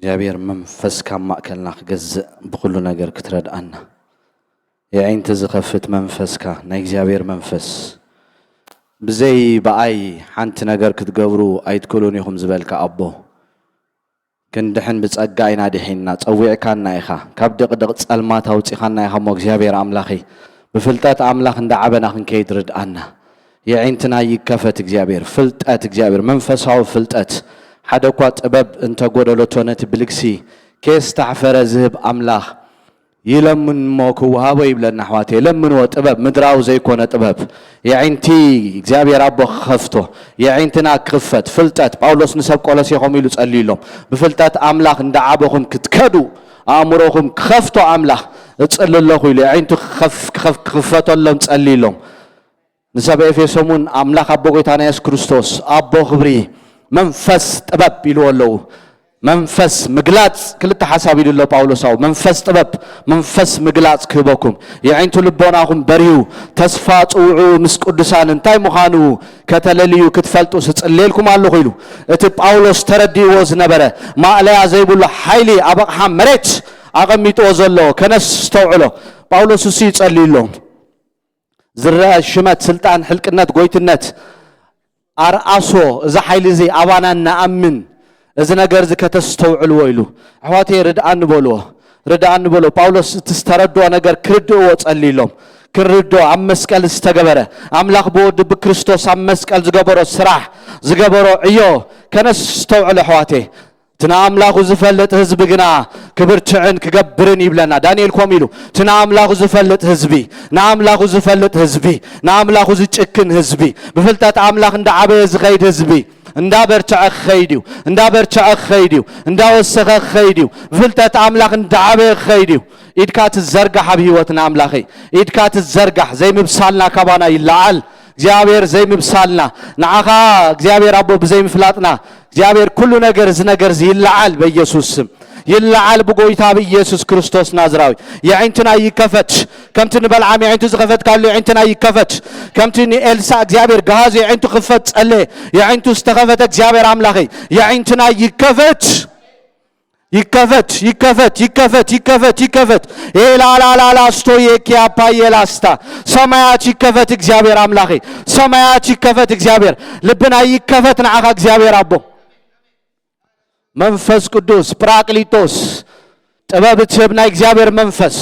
እግዚኣብሔር መንፈስካ ኣብ ማእከልና ክገዝእ ብኹሉ ነገር ክትረድኣና። የዒንቲ ዝኸፍት መንፈስካ፣ ናይ እግዚኣብሔር መንፈስ። ብዘይ ብኣይ ሓንቲ ነገር ክትገብሩ ኣይትክእሉን ኢኹም ዝበልካ ኣቦ፣ ክንድሕን ብጸጋ ኢና ድሒንና። ጸዊዕካና ኢኻ፣ ካብ ድቕድቕ ጸልማት ኣውጺኻና ኢኻ እሞ እግዚኣብሔር ኣምላኸይ፣ ብፍልጠት ኣምላኽ እንዳዓበና ክንከይድ ርድኣና። የዒንትና ይከፈት እግዚኣብሔር፣ ፍልጠት እግዚኣብሔር፣ መንፈሳዊ ፍልጠት። ሓደ እኳ ጥበብ እንተጎደለቶ ነቲ ብልግሲ ከየስታሕፈረ ዝህብ ኣምላኽ ይለምን እሞ ክወሃቦ ይብለና ኣሕዋተይ። ለምንዎ ጥበብ፣ ምድራዊ ዘይኮነ ጥበብ። የዒንቲ እግዚኣብሔር ኣቦ ክኸፍቶ፣ የዒንትና ክኽፈት፣ ፍልጠት። ጳውሎስ ንሰብ ቆሎሴ ከምኡ ኢሉ ጸልዩሎም። ብፍልጠት ኣምላኽ እንዳዓበኹም ክትከዱ ኣእምሮኹም ክኸፍቶ ኣምላኽ እጽሊ ኣለኹ ኢሉ የዒንቱ ክኸፍ-፣ ክኸፍ-፣ ክኽፈተሎም ጸልዩሎም። ንሰብ ኤፌሶን እውን ኣምላኽ ኣቦ ጎይታና የሱስ ክርስቶስ ኣቦ ክብሪ መንፈስ ጥበብ ኢልዎ ኣለዉ። መንፈስ ምግላጽ ክልተ ሓሳብ ኢሉ ኣሎ ጳውሎስ። ኣው መንፈስ ጥበብ፣ መንፈስ ምግላጽ ክህበኩም፣ የዒንቱ ልቦናኹም በሪሁ፣ ተስፋ ጽውዑ ምስ ቅዱሳን እንታይ ምዃኑ ከተለልዩ ክትፈልጡ ስጽልየልኩም ኣለኹ ኢሉ። እቲ ጳውሎስ ተረዲእዎ ዝነበረ ማእለያ ዘይብሉ ሓይሊ ኣብ ኣቕሓ መሬት ኣቐሚጥዎ ዘሎ ከነስተውዕሎ ጳውሎስ እሱ ይጸልዩ ኣሎ። ዝረአ ሽመት፣ ስልጣን፣ ሕልቅነት፣ ጎይትነት፣ ኣርኣሶ፣ እዚ ሓይሊ እዚ ኣባና እናኣምን እዚ ነገር እዚ ከተስተውዕልዎ ኢሉ። ኣሕዋተይ ርድኣኒ በልዎ፣ ርድኣኒ በልዎ። ጳውሎስ እቲ ዝተረድኦ ነገር ክርድእዎ ጸልይሎም። ክንርድኦ ኣብ መስቀል ዝተገበረ ኣምላኽ ብወዱ ብክርስቶስ ኣብ መስቀል ዝገበሮ ስራሕ ዝገበሮ ዕዮ ከነስተውዕሎ ኣሕዋተይ። እቲ ንኣምላኹ ዝፈልጥ ህዝቢ ግና ክብርትዕን ክገብርን ይብለና። ዳንኤል ከምኡ ኢሉ፣ እቲ ንኣምላኹ ዝፈልጥ ህዝቢ፣ ንኣምላኹ ዝፈልጥ ህዝቢ፣ ንኣምላኹ ዝጭክን ህዝቢ፣ ብፍልጠት ኣምላኽ እንዳዓበየ ዝኸይድ ህዝቢ፣ እንዳበርትዐ ክኸይድ እዩ፣ እንዳበርትዐ ክኸይድ እዩ፣ እንዳወሰኸ ክኸይድ እዩ፣ ብፍልጠት ኣምላኽ እንዳዓበየ ክኸይድ እዩ። ኢድካ ትዘርጋሕ ኣብ ህይወትና ኣምላኸይ፣ ኢድካ ትዘርጋሕ። ዘይምብሳልና ካባና ይለዓል እግዚኣብሔር፣ ዘይምብሳልና። ንዓኻ እግዚኣብሔር ኣቦ ብዘይምፍላጥና እግዚኣብሔር ኩሉ ነገር፣ እዚ ነገር እዚ ይለዓል በኢየሱስ ስም፣ ይለዓል ብጎይታ ብኢየሱስ ክርስቶስ ናዝራዊ። የዒንትና ይከፈት፣ ከምቲ ንበልዓም የዒንቱ ዝኸፈትካሉ የዒንትና ይከፈት፣ ከምቲ ንኤልሳ እግዚኣብሔር ገሃዙ የዒንቱ ክፈት ጸለ፣ የዒንቱ ዝተኸፈተ እግዚኣብሔር ኣምላኸይ የዒንትና ይከፈት። ይከፈት፣ ይከፈት፣ ይከፈት፣ ይከፈት፣ ይከፈት። ኤላላላላ ስቶ የኪያፓ የላስታ። ሰማያት ይከፈት እግዚኣብሔር ኣምላኸይ፣ ሰማያት ይከፈት እግዚኣብሔር። ልብና ይከፈት ንዓኻ እግዚኣብሔር ኣቦ። መንፈስ ቅዱስ ጳራቅሊጦስ፣ ጥበብ እትህብ ናይ እግዚኣብሔር መንፈስ፣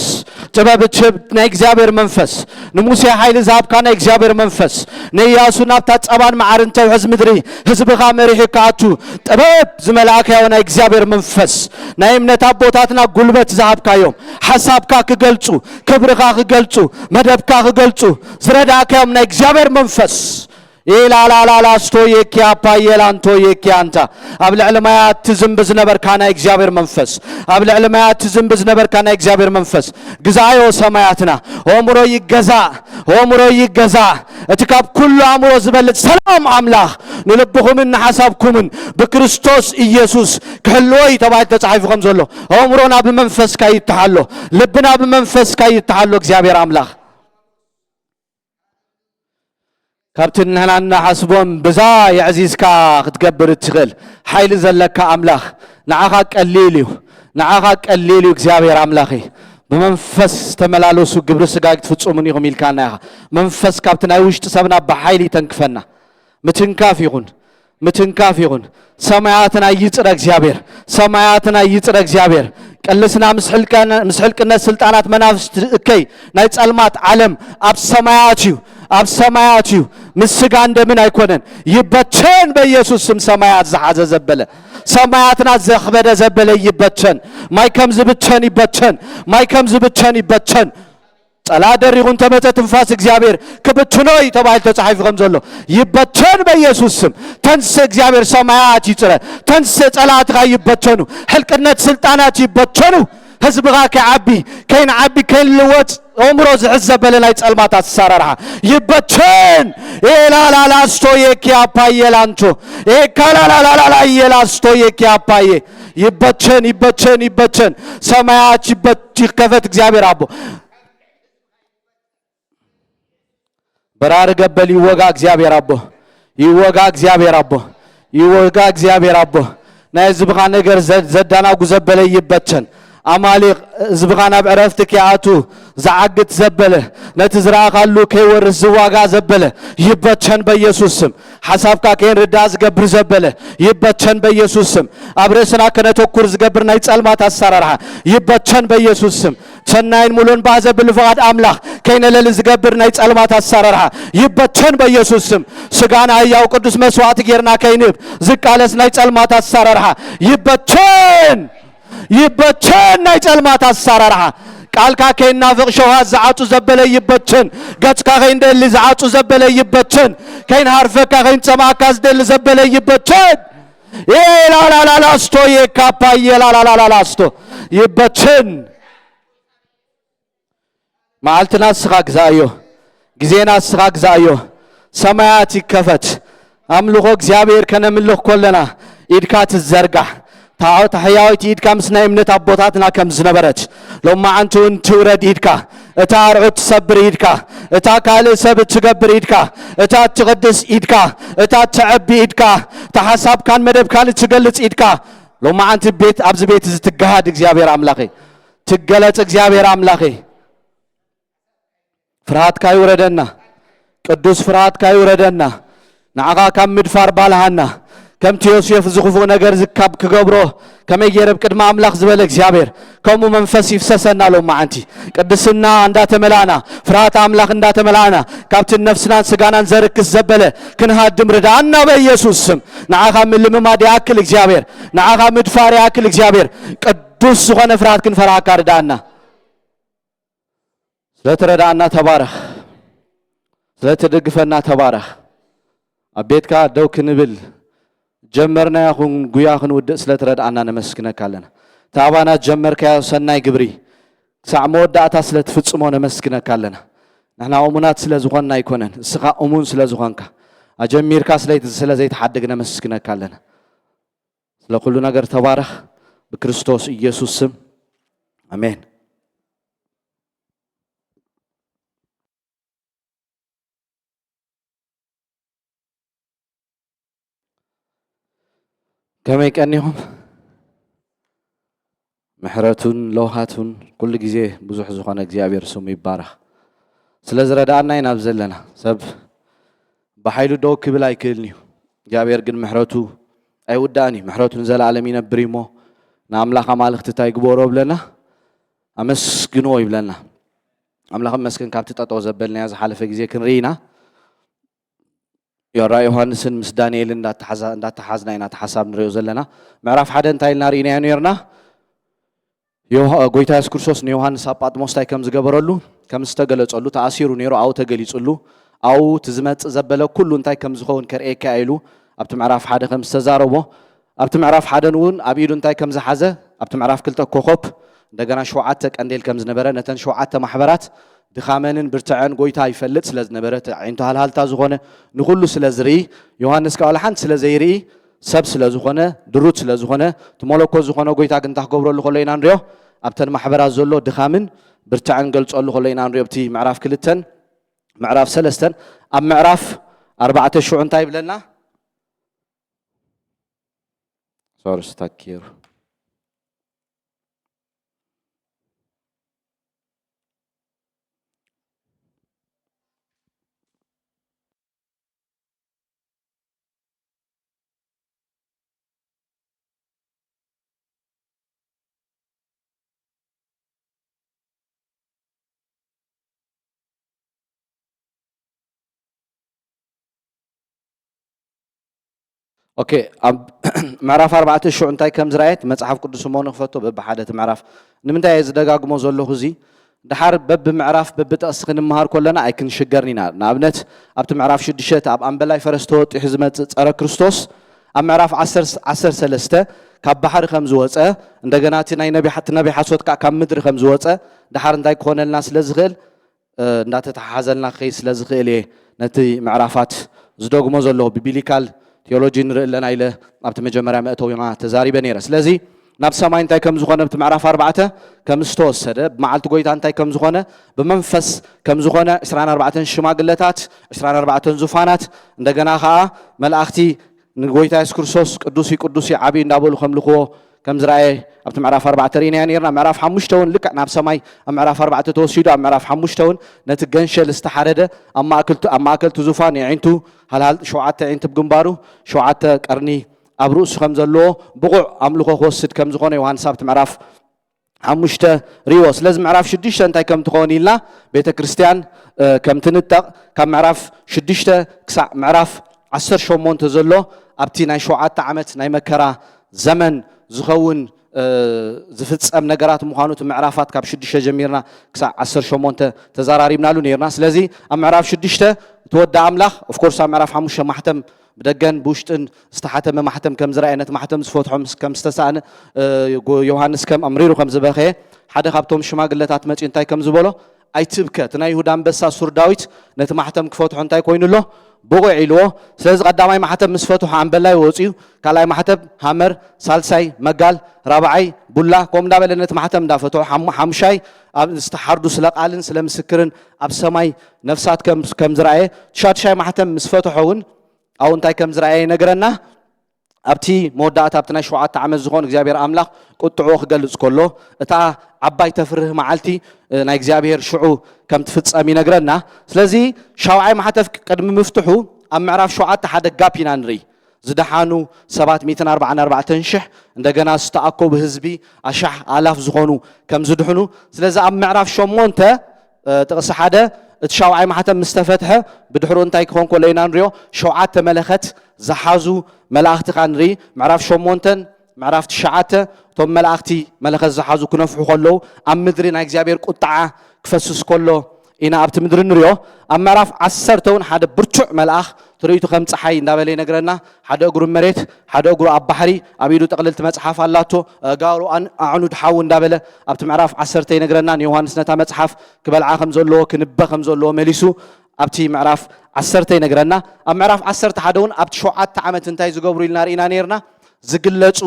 ጥበብ እትህብ ናይ እግዚኣብሔር መንፈስ፣ ንሙሴ ሓይሊ ዝሃብካ ናይ እግዚኣብሔር መንፈስ፣ ንኢያሱ ናብታ ጸባን መዓርን ተውሕዝ ምድሪ ህዝብኻ መሪሑ ክኣቱ ጥበብ ዝመልኣካዮ ናይ እግዚኣብሔር መንፈስ፣ ናይ እምነት ኣቦታትና ጉልበት ዝሃብካዮም፣ ሓሳብካ ክገልጹ፣ ክብርኻ ክገልጹ፣ መደብካ ክገልጹ ዝረዳእካዮም ናይ እግዚኣብሔር መንፈስ፣ ኢላላላላ ስቶ የኪያ ፓየላንቶ የኪያንታ። ኣብ ልዕሊ ማያት ትዝንቢ ዝነበርካ ናይ እግዚኣብሔር መንፈስ፣ ኣብ ልዕሊ ማያት ትዝንቢ ዝነበርካ ናይ እግዚኣብሔር መንፈስ፣ ግዛዮ ሰማያትና። ኣእምሮ ይገዛእ፣ ኣእምሮ ይገዛእ። እቲ ካብ ኩሉ ኣእምሮ ዝበልጽ ሰላም ኣምላኽ ንልብኹምን ንሓሳብኩምን ብክርስቶስ ኢየሱስ ክሕልዎ እዩ ተባሂሉ ተጻሒፉ ከም ዘሎ፣ ኣእምሮና ብመንፈስካ ይተሓሎ፣ ልብና ብመንፈስካ ይተሓሎ እግዚኣብሔር ኣምላኽ። ካብቲ ንሕና እናሓስቦም ብዛ የዕዚዝካ ክትገብር እትኽእል ሓይሊ ዘለካ ኣምላኽ፣ ንዓኻ ቀሊል እዩ፣ ንዓኻ ቀሊል እዩ እግዚኣብሔር ኣምላኸይ። ብመንፈስ ተመላለሱ፣ ግብሪ ስጋ ኣይትፍጽሙን ኢኹም ኢልካና ኢኻ። መንፈስ ካብቲ ናይ ውሽጢ ሰብና ብሓይሊ ይተንክፈና። ምትንካፍ ይኹን፣ ምትንካፍ ይኹን። ሰማያትና ይጽረ እግዚኣብሔር፣ ሰማያትና ይጽረ እግዚኣብሔር። ቅልስና ምስ ሕልቀነ-፣ ምስ ሕልቅነት ስልጣናት መናፍስቲ እከይ ናይ ጸልማት ዓለም ኣብ ሰማያት እዩ፣ ኣብ ሰማያት እዩ። ምስ ስጋን ደምን ኣይኮነን። ይበተን በኢየሱስ ስም ሰማያት ዝሓዘ ዘበለ፣ ሰማያትና ዘኽበደ ዘበለ ይበተን። ማይ ከም ዝብተን ይበተን፣ ማይ ከም ዝብተን ይበተን። ጸላ ደሪኹ እንተመጸ ትንፋስ እግዚኣብሔር ክብትኖ እዩ ተባሂሉ ተጻሒፉ ከም ዘሎ ይበተን በኢየሱስ ስም። ተንስ እግዚኣብሔር ሰማያት ይጽረ። ተንስ ጸላእትኻ ይበተኑ። ሕልቅነት ስልጣናት ይበተኑ። ህዝብኻ ከይዓቢ፣ ከይንዓቢ፣ ከይንልወጥ ኣእምሮ ዝሕዝ ዘበለ ናይ ጸልማት ኣሰራርሓ ይበተን። ኤላላላስቶ የኪያፓየ ላንቶ ኤካላላላላ የላስቶ የኪያፓየ ይበተን፣ ይበተን፣ ይበተን። ሰማያት ይበት-፣ ይከፈት እግዚኣብሔር ኣቦ። በራሪ ገበል ይወጋ እግዚኣብሔር ኣቦ፣ ይወጋ እግዚኣብሔር ኣቦ፣ ይወጋ እግዚኣብሔር ኣቦ። ናይ ህዝብኻ ነገር ዘ-፣ ዘዳናጉ ዘበለ ይበተን። ኣማሊቕ ህዝብኻ ናብ ዕረፍቲ ከይኣቱ ዝዓግት ዘበለ፣ ነቲ ዝረኣኻሉ ከይወርስ ዝዋጋ ዘበለ ይበተን በኢየሱስ ስም። ሓሳብካ ከይንርዳእ ዝገብር ዘበለ ይበተን በኢየሱስ ስም። ኣብ ርእስና ከነተኩር ዝገብር ናይ ጸልማት ኣሰራርሓ ይበተን በኢየሱስ ስም። ሰናይን ሙሉን ባህ ዘብል ፍቓድ ኣምላኽ ከይነለሊ ዝገብር ናይ ጸልማት ኣሰራርሓ ይበተን በኢየሱስ ስም። ስጋና ህያው ቅዱስ መስዋዕቲ ጌርና ከይንህብ ዝቃለስ ናይ ጸልማት ኣሰራርሓ ይበተን፣ ይበተን ናይ ጸልማት ኣሰራርሓ። ቃልካ ከይናፍቕ ሸውሃት ዝዓጹ ዘበለ ይበተን። ገጽካ ከይንደሊ ዝዓጹ ዘበለ ይበተን። ከይንሃርፈካ ከይንጸማእካ ዝደሊ ዘበለ ይበተን። ኤላላላላስቶ የካፓ ኤላላላላስቶ ይበተን። መዓልትና እስኻ ግዛእዮ፣ ግዜና እስኻ ግዛእዮ። ሰማያት ይከፈት። ኣምልኾ እግዚኣብሔር ከነምልኽ ከለና ኢድካ ትዘርጋሕ። ታዖት ሕያዊት ኢድካ ምስ ናይ እምነት ኣቦታትና ከም ዝነበረት ሎማዓንቲ እውን ትውረድ ኢድካ። እታ ኣርዑት ትሰብር ኢድካ፣ እታ ካልእ ሰብ እትገብር ኢድካ፣ እታ እትቕድስ ኢድካ፣ እታ እትዐቢ ኢድካ፣ እታ ሓሳብካን መደብካን እትገልጽ ኢድካ ሎማዓንቲ ቤት፣ ኣብዚ ቤት እዚ ትገሃድ እግዚኣብሔር ኣምላኸይ፣ ትገለጽ እግዚኣብሔር ኣምላኸይ። ፍርሃትካ ይውረደና፣ ቅዱስ ፍርሃትካ ይውረደና። ንዓኻ ካብ ምድፋር ባልሃና፣ ከምቲ ዮሴፍ እዚ ክፉእ ነገር እዚ ካብ ክገብሮ ከመይ ገይረ ኣብ ቅድሚ ኣምላኽ ዝበለ እግዚኣብሔር፣ ከምኡ መንፈስ ይፍሰሰና ሎማዓንቲ። ቅድስና እንዳተመላእና፣ ፍርሃት ኣምላኽ እንዳተመላእና፣ ካብቲ ነፍስናን ስጋናን ዘርክስ ዘበለ ክንሃድም ርድኣና በኢየሱስ ስም። ንዓኻ ምልምማድ ይኣክል እግዚኣብሔር፣ ንዓኻ ምድፋር ይኣክል እግዚኣብሔር። ቅዱስ ዝኾነ ፍርሃት ክንፈርሃካ ርድኣና። ስለትረዳእና ተባረኽ። ስለትድግፈና ተባረኽ። ኣብ ቤትካ ደው ክንብል ጀመርናዮ ኹን ጉያ ክንውድእ ስለትረድኣና ነመስግነካ ኣለና። እቲ ኣባና ጀመርካዮ ሰናይ ግብሪ ክሳዕ መወዳእታ ስለትፍጽሞ ነመስግነካ ኣለና። ንሕና እሙናት ስለ ዝኾንና ኣይኮነን፣ እስኻ እሙን ስለ ዝኾንካ፣ ኣጀሚርካ ስለ፣ ስለ ዘይትሓድግ ነመስግነካ ኣለና። ስለ ኩሉ ነገር ተባረኽ። ብክርስቶስ ኢየሱስ ስም ኣሜን። ከመይ ቀኒኹም? ምሕረቱን ለውሃቱን ኩሉ ግዜ ብዙሕ ዝኾነ እግዚኣብሔር ስሙ ይባረኽ። ስለ ዝረድኣና ኢና ኣብ ዘለና። ሰብ ብሓይሉ ደው ክብል ኣይክእልን እዩ። እግዚኣብሔር ግን ምሕረቱ ኣይውዳእን እዩ። ምሕረቱ ንዘለኣለም ይነብር እዩ እሞ ንኣምላኽ ኣማልኽቲ እንታይ ይግበሮ ብለና? ኣመስግንዎ ይብለና። ኣምላኽ ይመስገን ካብቲ ጠጠው ዘበልናዮ ዝሓለፈ ግዜ ክንርኢ ኢና። ዮራ ዮሃንስን ምስ ዳንኤልን እንዳተሓዛ-፣ እንዳተሓዝና ኢና እቲ ሓሳብ ንሪኦ ዘለና። ምዕራፍ ሓደ እንታይ ኢልና ርኢናዮ ነርና? ዮሃ-፣ ጎይታ የሱስ ክርስቶስ ንዮሃንስ ኣብ ጳጥሞስ እንታይ ከም ዝገበረሉ፣ ከም ዝተገለጸሉ፣ ተኣሲሩ ነይሩ፣ ኣብኡ ተገሊጹሉ፣ ኣብኡ እቲ ዝመጽእ ዘበለ ኩሉ እንታይ ከም ዝኸውን ከርእየካ ኢሉ ኣብቲ ምዕራፍ ሓደ ከም ዝተዛረቦ፣ ኣብቲ ምዕራፍ ሓደን እውን ኣብ ኢዱ እንታይ ከም ዝሓዘ፣ ኣብቲ ምዕራፍ ክልተ ኮኾብ፣ እንደገና ሸውዓተ ቀንዴል ከም ዝነበረ፣ ነተን ሸውዓተ ማሕበራት ድኻመንን ብርትዐን ጎይታ ይፈልጥ ስለ ዝነበረ፣ እቲ ኣዒንቱ ሃልሃልታ ዝኾነ ንኹሉ ስለ ዝርኢ፣ ዮሃንስ ከኣ ዋላ ሓንቲ ስለ ዘይርኢ፣ ሰብ ስለ ዝኾነ፣ ድሩት ስለ ዝኾነ፣ እቲ መለኮት ዝኾነ ጎይታ ግን እንታይ ክገብረሉ ከሎ ኢና ንሪኦ? ኣብተን ማሕበራት ዘሎ ድኻምን ብርትዐን ገልጸሉ ከሎ ኢና ንሪኦ። ኣብቲ ምዕራፍ ክልተን ምዕራፍ ሰለስተን፣ ኣብ ምዕራፍ ኣርባዕተ ሽዑ እንታይ ይብለና? ሶሪ፣ ስታክ ገይሩ። ኦኬ፣ ኣብ ምዕራፍ ኣርባዕተ ሽዑ እንታይ ከም ዝረኣየት መጽሓፍ ቅዱስ እሞ ንኽፈቶ በብሓደ እቲ ምዕራፍ። ንምንታይ እየ ዝደጋግሞ ዘለኹ እዚ? ደሓር በብምዕራፍ በብጥቕሲ ክንመሃር ከለና ኣይክንሽገርን ኢና። ንኣብነት ኣብቲ ምዕራፍ ሽዱሽተ እቲ ኣብ ኣምበላይ ፈረስ ተወጢሑ ዝመጽእ ጸረ ክርስቶስ ኣብ ምዕራፍ ዓሰርተ፣ ዓሰርተ ሰለስተ ካብ ባሕሪ ከም ዝወጸ፣ እንደገና እቲ ናይ ነቢ፣ እቲ ነቢ ሓሶት ከኣ ካብ ምድሪ ከም ዝወጸ፣ ደሓር እንታይ ክኾነልና ስለ ዝኽእል፣ እ፣ እንዳተተሓሓዘልና ክኸይድ ስለ ዝኽእል እየ ነቲ ምዕራፋት ዝደግሞ ዘለኹ። ብቢብሊካል ቲዮሎጂ ንርኢ ኣለና ኢለ ኣብቲ መጀመርያ መእተዊና ተዛሪበ ነይረ። ስለዚ ናብ ሰማይ እንታይ ከም ዝኾነ ኣብቲ ምዕራፍ ኣርባዕተ ከም ዝተወሰደ፣ ብመዓልቲ ጎይታ እንታይ ከም ዝኾነ፣ ብመንፈስ ከም ዝኾነ፣ ዕስራን ኣርባዕተን ሽማግለታት፣ ዕስራን ኣርባዕተን ዙፋናት፣ እንደገና ኸኣ መላእኽቲ ንጎይታ የሱስ ክርስቶስ ቅዱስ እዩ፣ ቅዱስ እዩ፣ ዓብዪ እንዳበሉ ከምልኽዎ ከም ዝረኣየ ኣብቲ ምዕራፍ ኣርባዕተ ርኢናዮ ነርና። ምዕራፍ ሓሙሽተ እውን ልክዕ ናብ ሰማይ ኣብ ምዕራፍ ኣርባዕተ ተወሲዱ፣ ኣብ ምዕራፍ ሓሙሽተ እውን ነቲ ገንሸል ዝተሓረደ ኣብ ማእከል እቲ ዙፋን የዒንቱ ሃልሃል ሸውዓተ የዒንቲ ብግንባሩ ሸውዓተ ቀርኒ ኣብ ርእሱ ከም ዘለዎ ብቑዕ ኣምልኾ ክወስድ ከም ዝኾነ ዮሃንስ ኣብቲ ምዕራፍ ሓሙሽተ ርኢዎ። ስለዚ ምዕራፍ ሽዱሽተ እንታይ ከም ትኸውን ኢልና ቤተ ክርስቲያን ከም ትንጠቕ ካብ ምዕራፍ ሽዱሽተ ክሳዕ ምዕራፍ ዓሰርተ ሸሞንተ ዘሎ ኣብቲ ናይ ሸውዓተ ዓመት ናይ መከራ ዘመን ዝኸውን ዝፍጸም ነገራት ምዃኑ እቲ ምዕራፋት ካብ ሽዱሽተ ጀሚርና ክሳዕ ዓሰርተ ሸሞንተ ተዛራሪብናሉ ነርና። ስለዚ ኣብ ምዕራፍ ሽዱሽተ እቲ ወዲ ኣምላኽ ኦፍኮርስ ኣብ ምዕራፍ ሓሙሽተ ማሕተም ብደገን ብውሽጥን ዝተሓተመ ማሕተም ከም ዝረኣየ ነቲ ማሕተም ዝፈትሖ ከም ዝተሳእነ ዮሃንስ ከም ኣምሪሩ ከም ዝበኸየ ሓደ ካብቶም ሽማግለታት መፂኡ እንታይ ከም ዝበሎ ኣይትብከ እቲ ናይ ይሁዳ ኣንበሳ ሱር ዳዊት ነቲ ማሕተም ክፈትሖ እንታይ ኮይኑ ኣሎ ብቑዕ ኢልዎ። ስለዚ ቀዳማይ ማሕተም ምስ ፈትሖ ኣምበላይ ወፂኡ፣ ካልኣይ ማሕተም ሃመር፣ ሳልሳይ መጋል፣ ራብዓይ ቡላ ከምኡ እንዳበለ ነቲ ማሕተም እንዳፈትሖ ሓሙሻይ ዝተሓርዱ ስለ ቃልን ስለ ምስክርን ኣብ ሰማይ ነፍሳት ከም ዝረኣየ፣ ሻድሻይ ማሕተም ምስ ፈትሖ እውን ኣብኡ እንታይ ከም ዝረኣየ ይነግረና። ኣብቲ መወዳእታ ኣብቲ ናይ ሸውዓተ ዓመት ዝኾን እግዚኣብሔር ኣምላኽ ቁጥዕኡ ክገልጽ ከሎ እታ ዓባይ ተፍርህ መዓልቲ ናይ እግዚኣብሔር ሽዑ ከም ትፍጸም ይነግረና። ስለዚ ሻውዓይ ማሕተም ቅድሚ ምፍትሑ ኣብ ምዕራፍ ሸውዓተ ሓደ ጋፕ ኢና ንርኢ። ዝደሓኑ ሰባት ሚእትን ኣርባዓን ኣርባዕተን ሽሕ እንደገና ዝተኣከቡ ህዝቢ ኣሻሕ ኣላፍ ዝኾኑ ከም ዝድሕኑ። ስለዚ ኣብ ምዕራፍ ሸሞንተ ጥቕሲ ሓደ እቲ ሻውዓይ ማሕተም ምስ ተፈትሐ ብድሕሩ እንታይ ክኾን ከሎ ኢና ንሪኦ። ሸውዓተ መለኸት ዝሓዙ መላእኽቲ ካ ንርኢ። ምዕራፍ ሸሞንተን ምዕራፍ ትሽዓተ እቶም መላእኽቲ መለኸት ዝሓዙ ክነፍሑ ከለዉ ኣብ ምድሪ ናይ እግዚኣብሔር ቁጥዓ ክፈስስ ከሎ ኢና ኣብቲ ምድሪ ንሪኦ። ኣብ ምዕራፍ ዓሰርተ እውን ሓደ ብርቱዕ መልኣኽ ትርኢቱ ከም ፀሓይ እንዳበለ ይነግረና። ሓደ እግሩ መሬት ሓደ እግሩ ኣብ ባሕሪ ኣብ ኢዱ ጥቕልልቲ መፅሓፍ ኣላቶ። ኣእጋሩ ኣዕኑድ ሓዊ እንዳበለ ኣብቲ ምዕራፍ ዓሰርተ ይነግረና። ንዮሃንስ ነታ መፅሓፍ ክበልዓ ከም ዘለዎ ክንበ ከም ዘለዎ መሊሱ ኣብቲ ምዕራፍ ዓሰርተ ይነግረና። ኣብ ምዕራፍ ዓሰርተ ሓደ እውን ኣብቲ ሸውዓተ ዓመት እንታይ ዝገብሩ ኢልና ርኢና ነርና። ዝግለፁ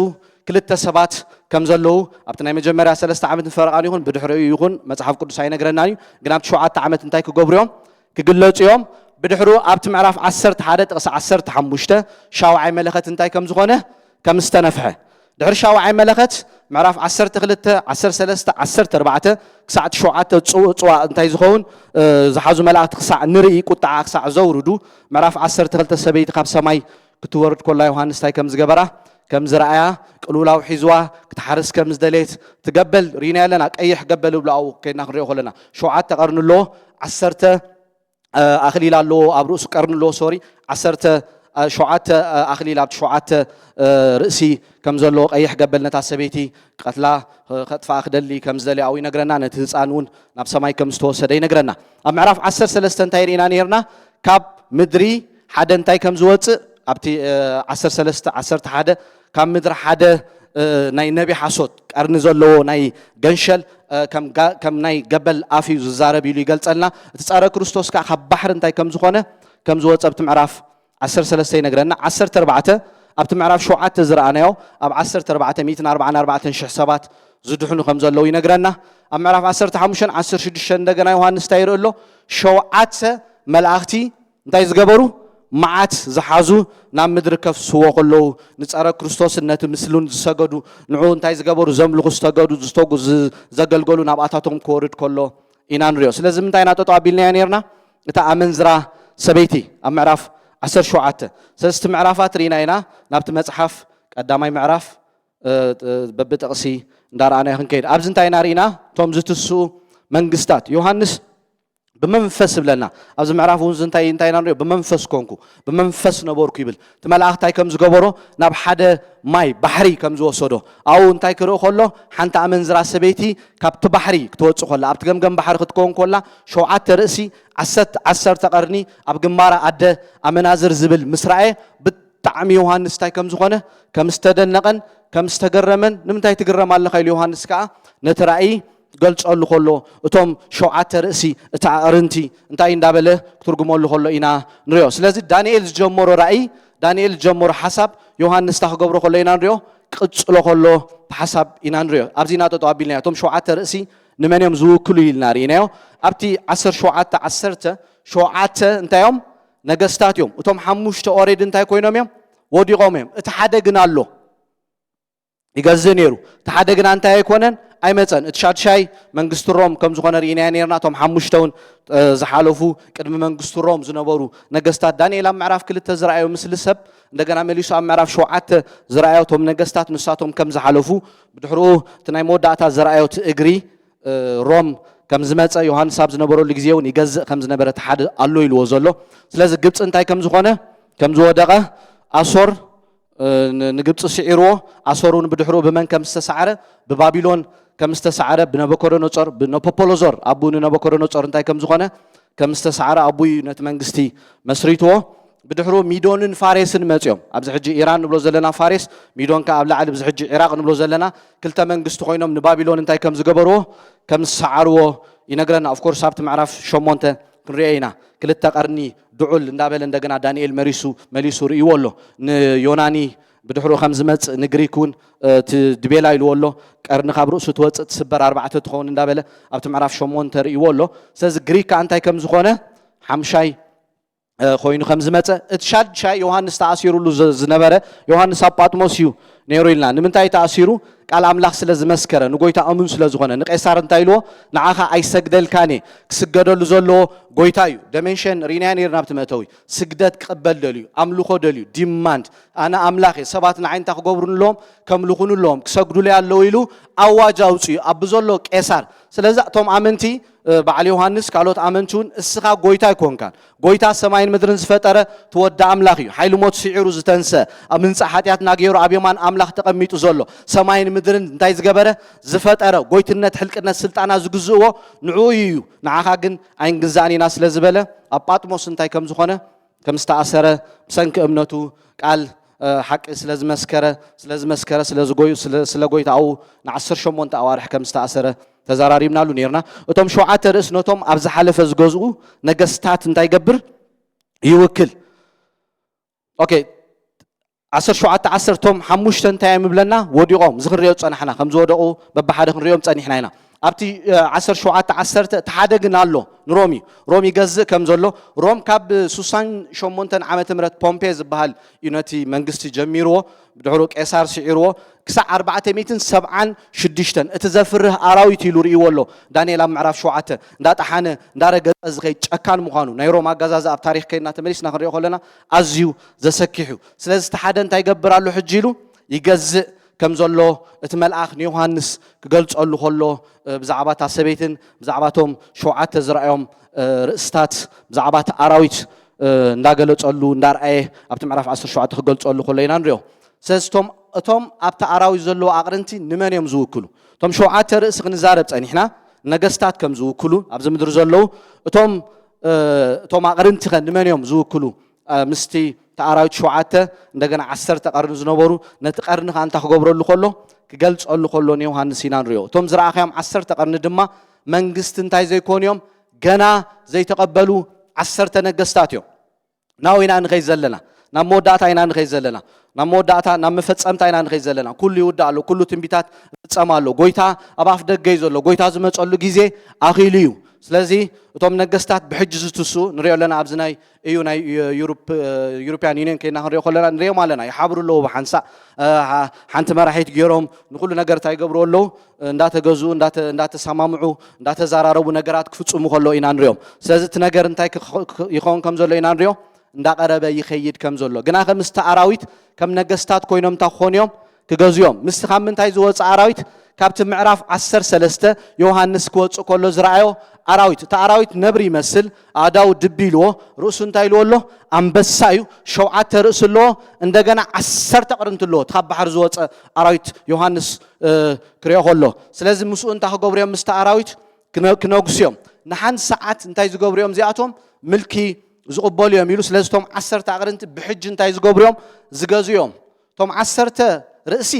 ክልተ ሰባት ከም ዘለዉ ኣብቲ ናይ መጀመርያ ሰለስተ ዓመት ንፈረቓን ይኹን ብድሕሪኡ ይኹን መፅሓፍ ቅዱስ ኣይነግረናን እዩ። ግን ኣብቲ ሸውዓተ ዓመት እንታይ ክገብሩ እዮም ክግለፁ እዮም። ብድሕሩ ኣብቲ ምዕራፍ ዓሰርተ ሓደ ጥቕሲ ዓሰርተ ሓሙሽተ ሻውዓይ መለኸት እንታይ ከም ዝኾነ ከም ዝተነፍሐ ድሕሪ ሻውዓይ መለኸት ምዕራፍ ዓሰርተ ክልተ ዓሰርተ ሰለስተ ዓሰርተ ኣርባዕተ ክሳዕ እቲ ሸውዓተ ፅዋእ እንታይ ዝኸውን ዝሓዙ መላእክቲ ክሳዕ ንርኢ ቁጣዓ ክሳዕ ዘውርዱ ምዕራፍ ዓሰርተ ክልተ ሰበይቲ ካብ ሰማይ ክትወርድ ኮላ ዮሃንስ እንታይ ከም ዝገበራ ከም ዝረኣያ ቅልውላው ሒዝዋ ክትሓርስ ከም ዝደለየት ትገበል ርኢና ኣለና። ቀይሕ ገበል ብሎ ኣብኡ ከይድና ክንሪኦ ከለና ሸውዓተ ቀርኒ ኣለዎ፣ ዓሰርተ ኣኽሊል ኣለዎ ኣብ ርእሱ ቀርኒ ኣለዎ ሶሪ ዓሰርተ ሸውዓተ ኣኽሊል ኣብቲ ሸውዓተ ርእሲ ከም ዘለዎ ቀይሕ ገበል ነታ ሰበይቲ ቀትላ ከጥፋኣ ክደሊ ከም ዝደለየ ኣብኡ ይነግረና። ነቲ ህፃን እውን ናብ ሰማይ ከም ዝተወሰደ ይነግረና። ኣብ ምዕራፍ ዓሰርተ ሰለስተ እንታይ ርኢና ነርና? ካብ ምድሪ ሓደ እንታይ ከም ዝወፅእ ኣብቲ ዓሰርተ ሰለስተ ዓሰርተ ሓደ ካብ ምድሪ ሓደ ናይ ነቢ ሓሶት ቀርኒ ዘለዎ ናይ ገንሸል ከም ናይ ገበል ኣፍ እዩ ዝዛረብ ኢሉ ይገልፀልና። እቲ ፀረ ክርስቶስ ከዓ ካብ ባሕሪ እንታይ ከም ዝኾነ ከም ዝወፀ ኣብቲ ምዕራፍ ዓሰርተ ሰለስተ ይነግረና። ዓሰርተ ኣርባዕተ ኣብቲ ምዕራፍ ሸውዓተ ዝረኣናዮ ኣብ ዓሰርተ ኣርባዕተ ሚእትን ኣርባዓን ኣርባዕተን ሽሕ ሰባት ዝድሕኑ ከም ዘለዉ ይነግረና። ኣብ ምዕራፍ ዓሰርተ ሓሙሽተን ዓሰርተ ሽዱሽተን እንደገና ዮሃንስ እንታይ ይርኢ ኣሎ? ሸውዓተ መላእኽቲ እንታይ ዝገበሩ? መዓት ዝሓዙ ናብ ምድሪ ከፍስዎ ከለዉ ንጸረ ክርስቶስን ነቲ ምስሉን ዝሰገዱ ንዕኡ እንታይ ዝገበሩ? ዘምልኹ፣ ዝተገዱ፣ ዝተጉ፣ ዘገልገሉ ናብኣታቶም ክወርድ ከሎ ኢና ንሪኦ። ስለዚ ምንታይ ኢና ጠጠው ኣቢልናያ ነርና? እታ ኣመንዝራ ሰበይቲ ኣብ ምዕራፍ ዓሰርተ ሸውዓተ ሰለስተ ምዕራፋት ርኢና ኢና። ናብቲ መጽሓፍ ቀዳማይ ምዕራፍ በብጥቕሲ እንዳረኣና ክንከይድ ኣብዚ እንታይ ኢና ርኢና? እቶም ዝትስኡ መንግስታት ዮሃንስ ብመንፈስ ይብለና። ኣብዚ ምዕራፍ እውን እንታይ እንታይ ኢና ንሪኦ? ብመንፈስ ኮንኩ ብመንፈስ ነበርኩ ይብል። እቲ መልኣኽ እንታይ ከም ዝገበሮ ናብ ሓደ ማይ ባሕሪ ከም ዝወሰዶ ኣብኡ እንታይ ክርኢ ከሎ ሓንቲ ኣመንዝራ ሰበይቲ ካብቲ ባሕሪ ክትወፅእ ከላ ኣብቲ ገምገም ባሕሪ ክትከውን ከላ ሸውዓተ ርእሲ ዓሰርተ ዓሰርተ ቀርኒ ኣብ ግንባራ ኣደ ኣመናዝር ዝብል ምስ ረኣየ ብጣዕሚ ዮሃንስ እንታይ ከም ዝኾነ ከም ዝተደነቐን ከም ዝተገረመን ንምንታይ ትግረም ኣለኻ ኢሉ ዮሃንስ ከዓ ነቲ ራእይ ገልጸሉ ከሎ እቶም ሸውዓተ ርእሲ እቲ ኣዕርንቲ እንታይ እንዳበለ ክትርጉመሉ ከሎ ኢና ንሪኦ። ስለዚ ዳንኤል ዝጀመሮ ራእይ ዳንኤል ዝጀመሮ ሓሳብ ዮሃንስ እንታይ ክገብሮ ከሎ ኢና ንሪኦ? ክቕጽሎ ከሎ እቲ ሓሳብ ኢና ንሪኦ። ኣብዚ ኢና ጠጠው ኣቢልናዮ። እቶም ሸውዓተ ርእሲ ንመን እዮም ዝውክሉ ኢልና ርኢናዮ። ኣብቲ ዓሰርተ ሸውዓተ ዓሰርተ ሸውዓተ እንታይ እዮም? ነገስታት እዮም። እቶም ሓሙሽተ ኦሬድ እንታይ ኮይኖም እዮም? ወዲቖም እዮም። እቲ ሓደ ግን ኣሎ፣ ይገዝእ ነይሩ። እቲ ሓደ ግና እንታይ ኣይኮነን፣ ኣይመፀን። እቲ ሻድሻይ መንግስቲ ሮም ከም ዝኾነ ርኢናዮ ነርና። እቶም ሓሙሽተ እውን ዝሓለፉ ቅድሚ መንግስቲ ሮም ዝነበሩ ነገስታት፣ ዳንኤል ኣብ ምዕራፍ ክልተ ዝረኣዮ ምስሊ ሰብ እንደገና መሊሱ ኣብ ምዕራፍ ሸውዓተ ዝረኣዮ እቶም ነገስታት ንሳቶም ከም ዝሓለፉ፣ ብድሕርኡ እቲ ናይ መወዳእታ ዝረኣዮ እቲ እግሪ ሮም ከም ዝመፀ፣ ዮሃንስ ኣብ ዝነበረሉ ግዜ እውን ይገዝእ ከም ዝነበረ እቲ ሓደ ኣሎ ኢልዎ ዘሎ። ስለዚ ግብፂ እንታይ ከም ዝኾነ፣ ከም ዝወደቐ፣ ኣሶር ንግብፂ ስዒርዎ፣ ኣሶር እውን ብድሕርኡ ብመን ከም ዝተሳዕረ፣ ብባቢሎን ከም ዝተሳዕረ፣ ብነቦኮደነፆር፣ ብነፖፖሎዞር ኣቡ ንነቦኮደነፆር እንታይ ከም ዝኾነ ከም ዝተሳዕረ ኣቡ እዩ ነቲ መንግስቲ መስሪትዎ። ብድሕሩ ሚዶንን ፋሬስን መፅኦም። ኣብዚ ሕጂ ኢራን ንብሎ ዘለና ፋሬስ፣ ሚዶን ከኣ ኣብ ላዕሊ ብዚ ሕጂ ዒራቕ ንብሎ ዘለና ክልተ መንግስቲ ኮይኖም ንባቢሎን እንታይ ከም ዝገበርዎ ከም ዝሰዓርዎ ይነግረና። ኦፍኮርስ ኣብቲ ምዕራፍ ሸሞንተ ክንሪኦ ኢና። ክልተ ቀርኒ ድዑል እንዳበለ እንደገና ዳንኤል መሪሱ መሊሱ ርእይዎ ኣሎ። ንዮናኒ ብድሕሩ ከም ዝመጽእ ንግሪክ እውን እቲ ድቤላ ኢልዎ ኣሎ። ቀርኒ ካብ ርእሱ ትወጽእ ትስበር ኣርባዕተ ትኸውን እንዳበለ ኣብቲ ምዕራፍ ሸሞንተ ርእይዎ ኣሎ። ስለዚ ግሪክ ከኣ እንታይ ከም ዝኾነ ሓምሻይ ኮይኑ ከም ዝመጸ፣ እቲ ሻድሻይ ዮሃንስ ተኣሲሩሉ ዝነበረ ዮሃንስ ኣብ ጳጥሞስ እዩ ነይሩ ኢልና። ንምንታይ ተኣሲሩ? ቃል ኣምላኽ ስለ ዝመስከረ፣ ንጎይታ እሙን ስለ ዝኾነ። ንቄሳር እንታይ ኢልዎ? ንዓኻ ኣይሰግደልካን እየ፣ ክስገደሉ ዘለዎ ጎይታ እዩ። ደመንሸን ርኢናዮ ነይርና ኣብቲ መእተዊ። ስግደት ክቕበል ደልዩ፣ ኣምልኾ ደልዩ፣ ዲማንድ፣ ኣነ ኣምላኽ እየ፣ ሰባት ንዓይ እንታይ ክገብሩኒ ኣለዎም? ከምልኹኒ ኣለዎም፣ ክሰግዱለይ ኣለዉ ኢሉ ኣዋጅ ኣውፅኡ ኣብ ብዘሎ ቄሳር። ስለዚ እቶም ኣመንቲ በዓል ዮሃንስ ካልኦት ኣመንቲ እውን እስኻ ጎይታ ኣይኮንካን። ጎይታ ሰማይን ምድርን ዝፈጠረ እቲ ወዲ ኣምላኽ እዩ። ሓይሊ ሞት ስዒሩ ዝተንሰ፣ ኣብ ምንጻእ ሓጢኣትና ገይሩ ኣብ የማን ኣምላኽ ተቐሚጡ ዘሎ፣ ሰማይን ምድርን እንታይ ዝገበረ? ዝፈጠረ፣ ጎይትነት፣ ሕልቅነት፣ ስልጣና ዝግዝእዎ ንዕኡ እዩ። ንዓኻ ግን ኣይንግዛእን ኢና ስለ ዝበለ ኣብ ጳጥሞስ እንታይ ከም ዝኾነ ከም ዝተኣሰረ ብሰንኪ እምነቱ ቃል ሓቂ ስለ ዝመስከረ ስለ ዝመስከረ ስለ ዝጎዩ ስለ ጎይታኡ ንዓሰርተ ሸሞንተ ኣዋርሕ ከም ዝተኣሰረ ተዘራሪብናሉ ነርና። እቶም ሸውዓተ ርእስ ነቶም ኣብ ዝሓለፈ ዝገዝኡ ነገስታት እንታይ ይገብር? ይውክል። ኦኬ፣ ዓሰርተ ሸውዓተ ዓሰርቶም ሓሙሽተ እንታይ እዮም ይብለና? ወዲቖም፣ እዚ ክንሪኦ ዝጸናሕና፣ ከም ዝወደቑ በብሓደ ክንሪኦም ጸኒሕና ኢና። ኣብቲ ዓሰርተ ሸውዓተ ዓሰርተ እቲ ሓደ ግን ኣሎ፣ ንሮም እዩ። ሮም ይገዝእ ከም ዘሎ፣ ሮም ካብ ሱሳን ሸሞንተን ዓመተ ምህረት ፖምፔ ዝበሃል እዩ ነቲ መንግስቲ ጀሚርዎ፣ ብድሕሩ ቄሳር ስዒርዎ፣ ክሳዕ ኣርባዕተ ሚእትን ሰብዓን ሽዱሽተን እቲ ዘፍርህ ኣራዊት ኢሉ ርእይዎ ኣሎ። ዳንኤል ኣብ ምዕራፍ ሸውዓተ እንዳጠሓነ እንዳረገጸ ዝኸይድ ጨካን ምዃኑ ናይ ሮም ኣገዛዝ ኣብ ታሪኽ ከይድና ተመሊስና ክንሪኦ ከለና ኣዝዩ ዘሰኪሕ እዩ። ስለዚ እቲ ሓደ እንታይ ይገብር ኣሎ ሕጂ ኢሉ ይገዝእ ከም ዘሎ እቲ መልኣኽ ንዮሃንስ ክገልጸሉ ከሎ ብዛዕባ እታ ሰበይትን ብዛዕባ እቶም ሸውዓተ ዝረኣዮም ርእስታት ብዛዕባ እቲ ኣራዊት እንዳገለጸሉ እንዳርኣየ ኣብቲ ምዕራፍ ዓሰርተ ሸውዓተ ክገልጸሉ ከሎ ኢና ንሪኦ። ስለዚ እቶም ኣብቲ ኣራዊት ዘለዉ ኣቕርንቲ ንመን እዮም ዝውክሉ? እቶም ሸውዓተ ርእሲ ክንዛረብ ጸኒሕና ነገስታት ከም ዝውክሉ ኣብዚ ምድሪ ዘለዉ እቶም እቶም ኣቕርንቲኸ ንመን እዮም ዝውክሉ? ምስቲ እቲ ኣራዊት ሸውዓተ እንደገና ዓሰርተ ቀርኒ ዝነበሩ ነቲ ቀርኒ ከዓ እንታይ ክገብረሉ ከሎ ክገልጸሉ ከሎ ንዮሃንስ ኢና ንሪኦ። እቶም ዝረኣኻዮም ዓሰርተ ቀርኒ ድማ መንግስቲ እንታይ ዘይኮኑ እዮም? ገና ዘይተቐበሉ ዓሰርተ ነገስታት እዮም። ናው ኢና ንኸይድ ዘለና፣ ናብ መወዳእታ ኢና ንኸይድ ዘለና፣ ናብ መወዳእታ ናብ መፈጸምታ ኢና ንኸይድ ዘለና። ኩሉ ይውዳእ ኣሎ፣ ኩሉ ትንቢታት ይፍጸም ኣሎ። ጎይታ ኣብ ኣፍ ደገ እዩ ዘሎ። ጎይታ ዝመጸሉ ግዜ ኣኺሉ እዩ። ስለዚ እቶም ነገስታት ብሕጂ ዝትስኡ ንሪኦ ኣለና። ኣብዚ ናይ እዩ ናይ ዩሮፕያን ዩኒየን ከይና ክንሪኦ ከለና ንሪኦም ኣለና። ይሓብሩ ኣለዉ ብሓንሳእ ሓንቲ መራሒት ገይሮም ንኩሉ ነገር እንታይ ይገብሩ ኣለዉ? እንዳተገዝኡ እንዳተሰማምዑ እንዳተዛራረቡ ነገራት ክፍፅሙ ከለዉ ኢና ንሪኦም። ስለዚ እቲ ነገር እንታይ ይኸውን ከም ዘሎ ኢና ንሪኦ። እንዳቐረበ ይኸይድ ከም ዘሎ ግና ከምስቲ ኣራዊት ከም ነገስታት ኮይኖም እንታይ ክኾኑ እዮም? ክገዝኡ እዮም። ምስቲ ካብ ምንታይ ዝወፀ ኣራዊት? ካብቲ ምዕራፍ ዓሰርተ ሰለስተ ዮሃንስ ክወፅእ ከሎ ዝረኣዮ ኣራዊት። እቲ ኣራዊት ነብሪ ይመስል፣ ኣእዳው ድቢ ኢልዎ፣ ርእሱ እንታይ ኢልዎ ኣሎ? ኣንበሳ እዩ። ሸውዓተ ርእሲ ኣለዎ፣ እንደገና ዓሰርተ ቅርንቲ ኣለዎ። እቲ ካብ ባሕሪ ዝወፀ ኣራዊት ዮሃንስ ክሪኦ ከሎ። ስለዚ ምስኡ እንታይ ክገብሩ እዮም? ምስቲ ኣራዊት ክነግሱ እዮም። ንሓንቲ ሰዓት እንታይ ዝገብሩ እዮም እዚኣቶም? ምልኪ ዝቕበሉ እዮም ኢሉ። ስለዚ እቶም ዓሰርተ ኣቕርንቲ ብሕጂ እንታይ ዝገብሩ እዮም? ዝገዝኡ እዮም። እቶም ዓሰርተ ርእሲ